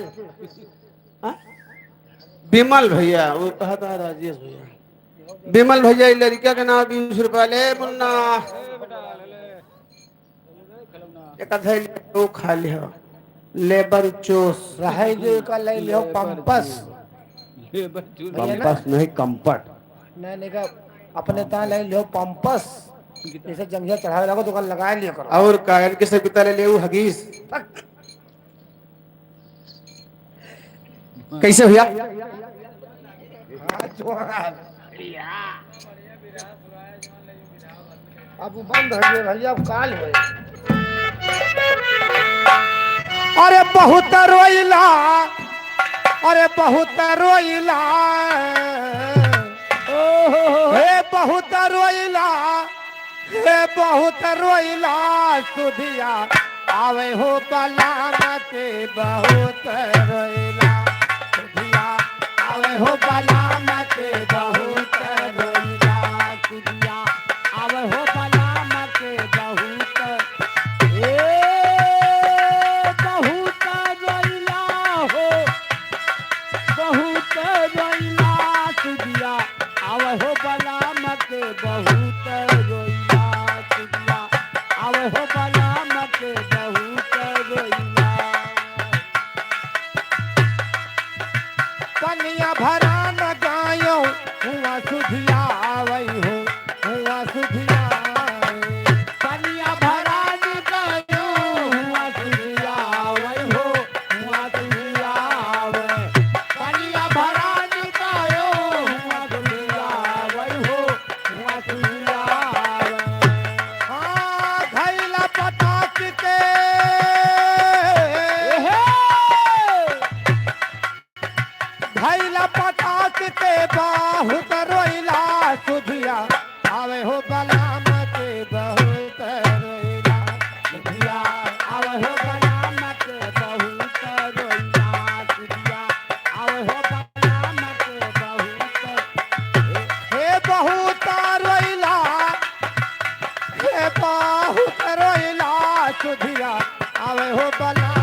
हाँ? विमल भैया, वो कहा था राजेश भैया, विमल भैया ये लड़का के नाम 20 रुपया ले मुन्ना, एक थैली वो खा लियो लेबर चोस। रहे जो का ले लियो पंपस भैया ना? कंपस नहीं, कंपट। नहीं नहीं का अपने ता ले लियो पंपस, जैसे जंगिया चढ़ावे लगो तो लगा लियो करो। और का इनके सब पिता ले ले हगीस। कैसे भैया? अब वो बंद हो गया भैया, अब काल हो। अरे बहुत रोइला, अरे बहुत रोइला, हे बहुत रोइला, हे बहुत रोइला सुधिया आवे हो बलाम के, बहुत रोइला सुधिया आवे हो बलाम के, बहुत रोइला सुधिया आवे हो बलाम के, बहुत ए बहुत रोइला हो, बहुत रोइला सुदिया आवे हो बलाम के, बहुत रोइला सुदिया आवे हो बलाम के, बहुत रोइला। कनिया भरा न गायो हुआ सुधिया आवई हो, हुआ सुधिया आवई। कनिया भरा न गायो हुआ सुदिया आवे हो, हुआ सुदिया आवे। कनिया भरा न गायो हुआ सुदिया आवे हो, हुआ सुदिया आवे। हाँ, घैला पटाक के, घैला पटाक के बहुत रोइला सुधिया आवे हो बलाम के, बहुत रोइला सुधिया आवे हो बलाम के, बहुत रोइला सुदिया आवे हो बलाम के, बहुत हे बहुत रोइला, हे बहुत रोइला सुधिया आवे हो बलाम।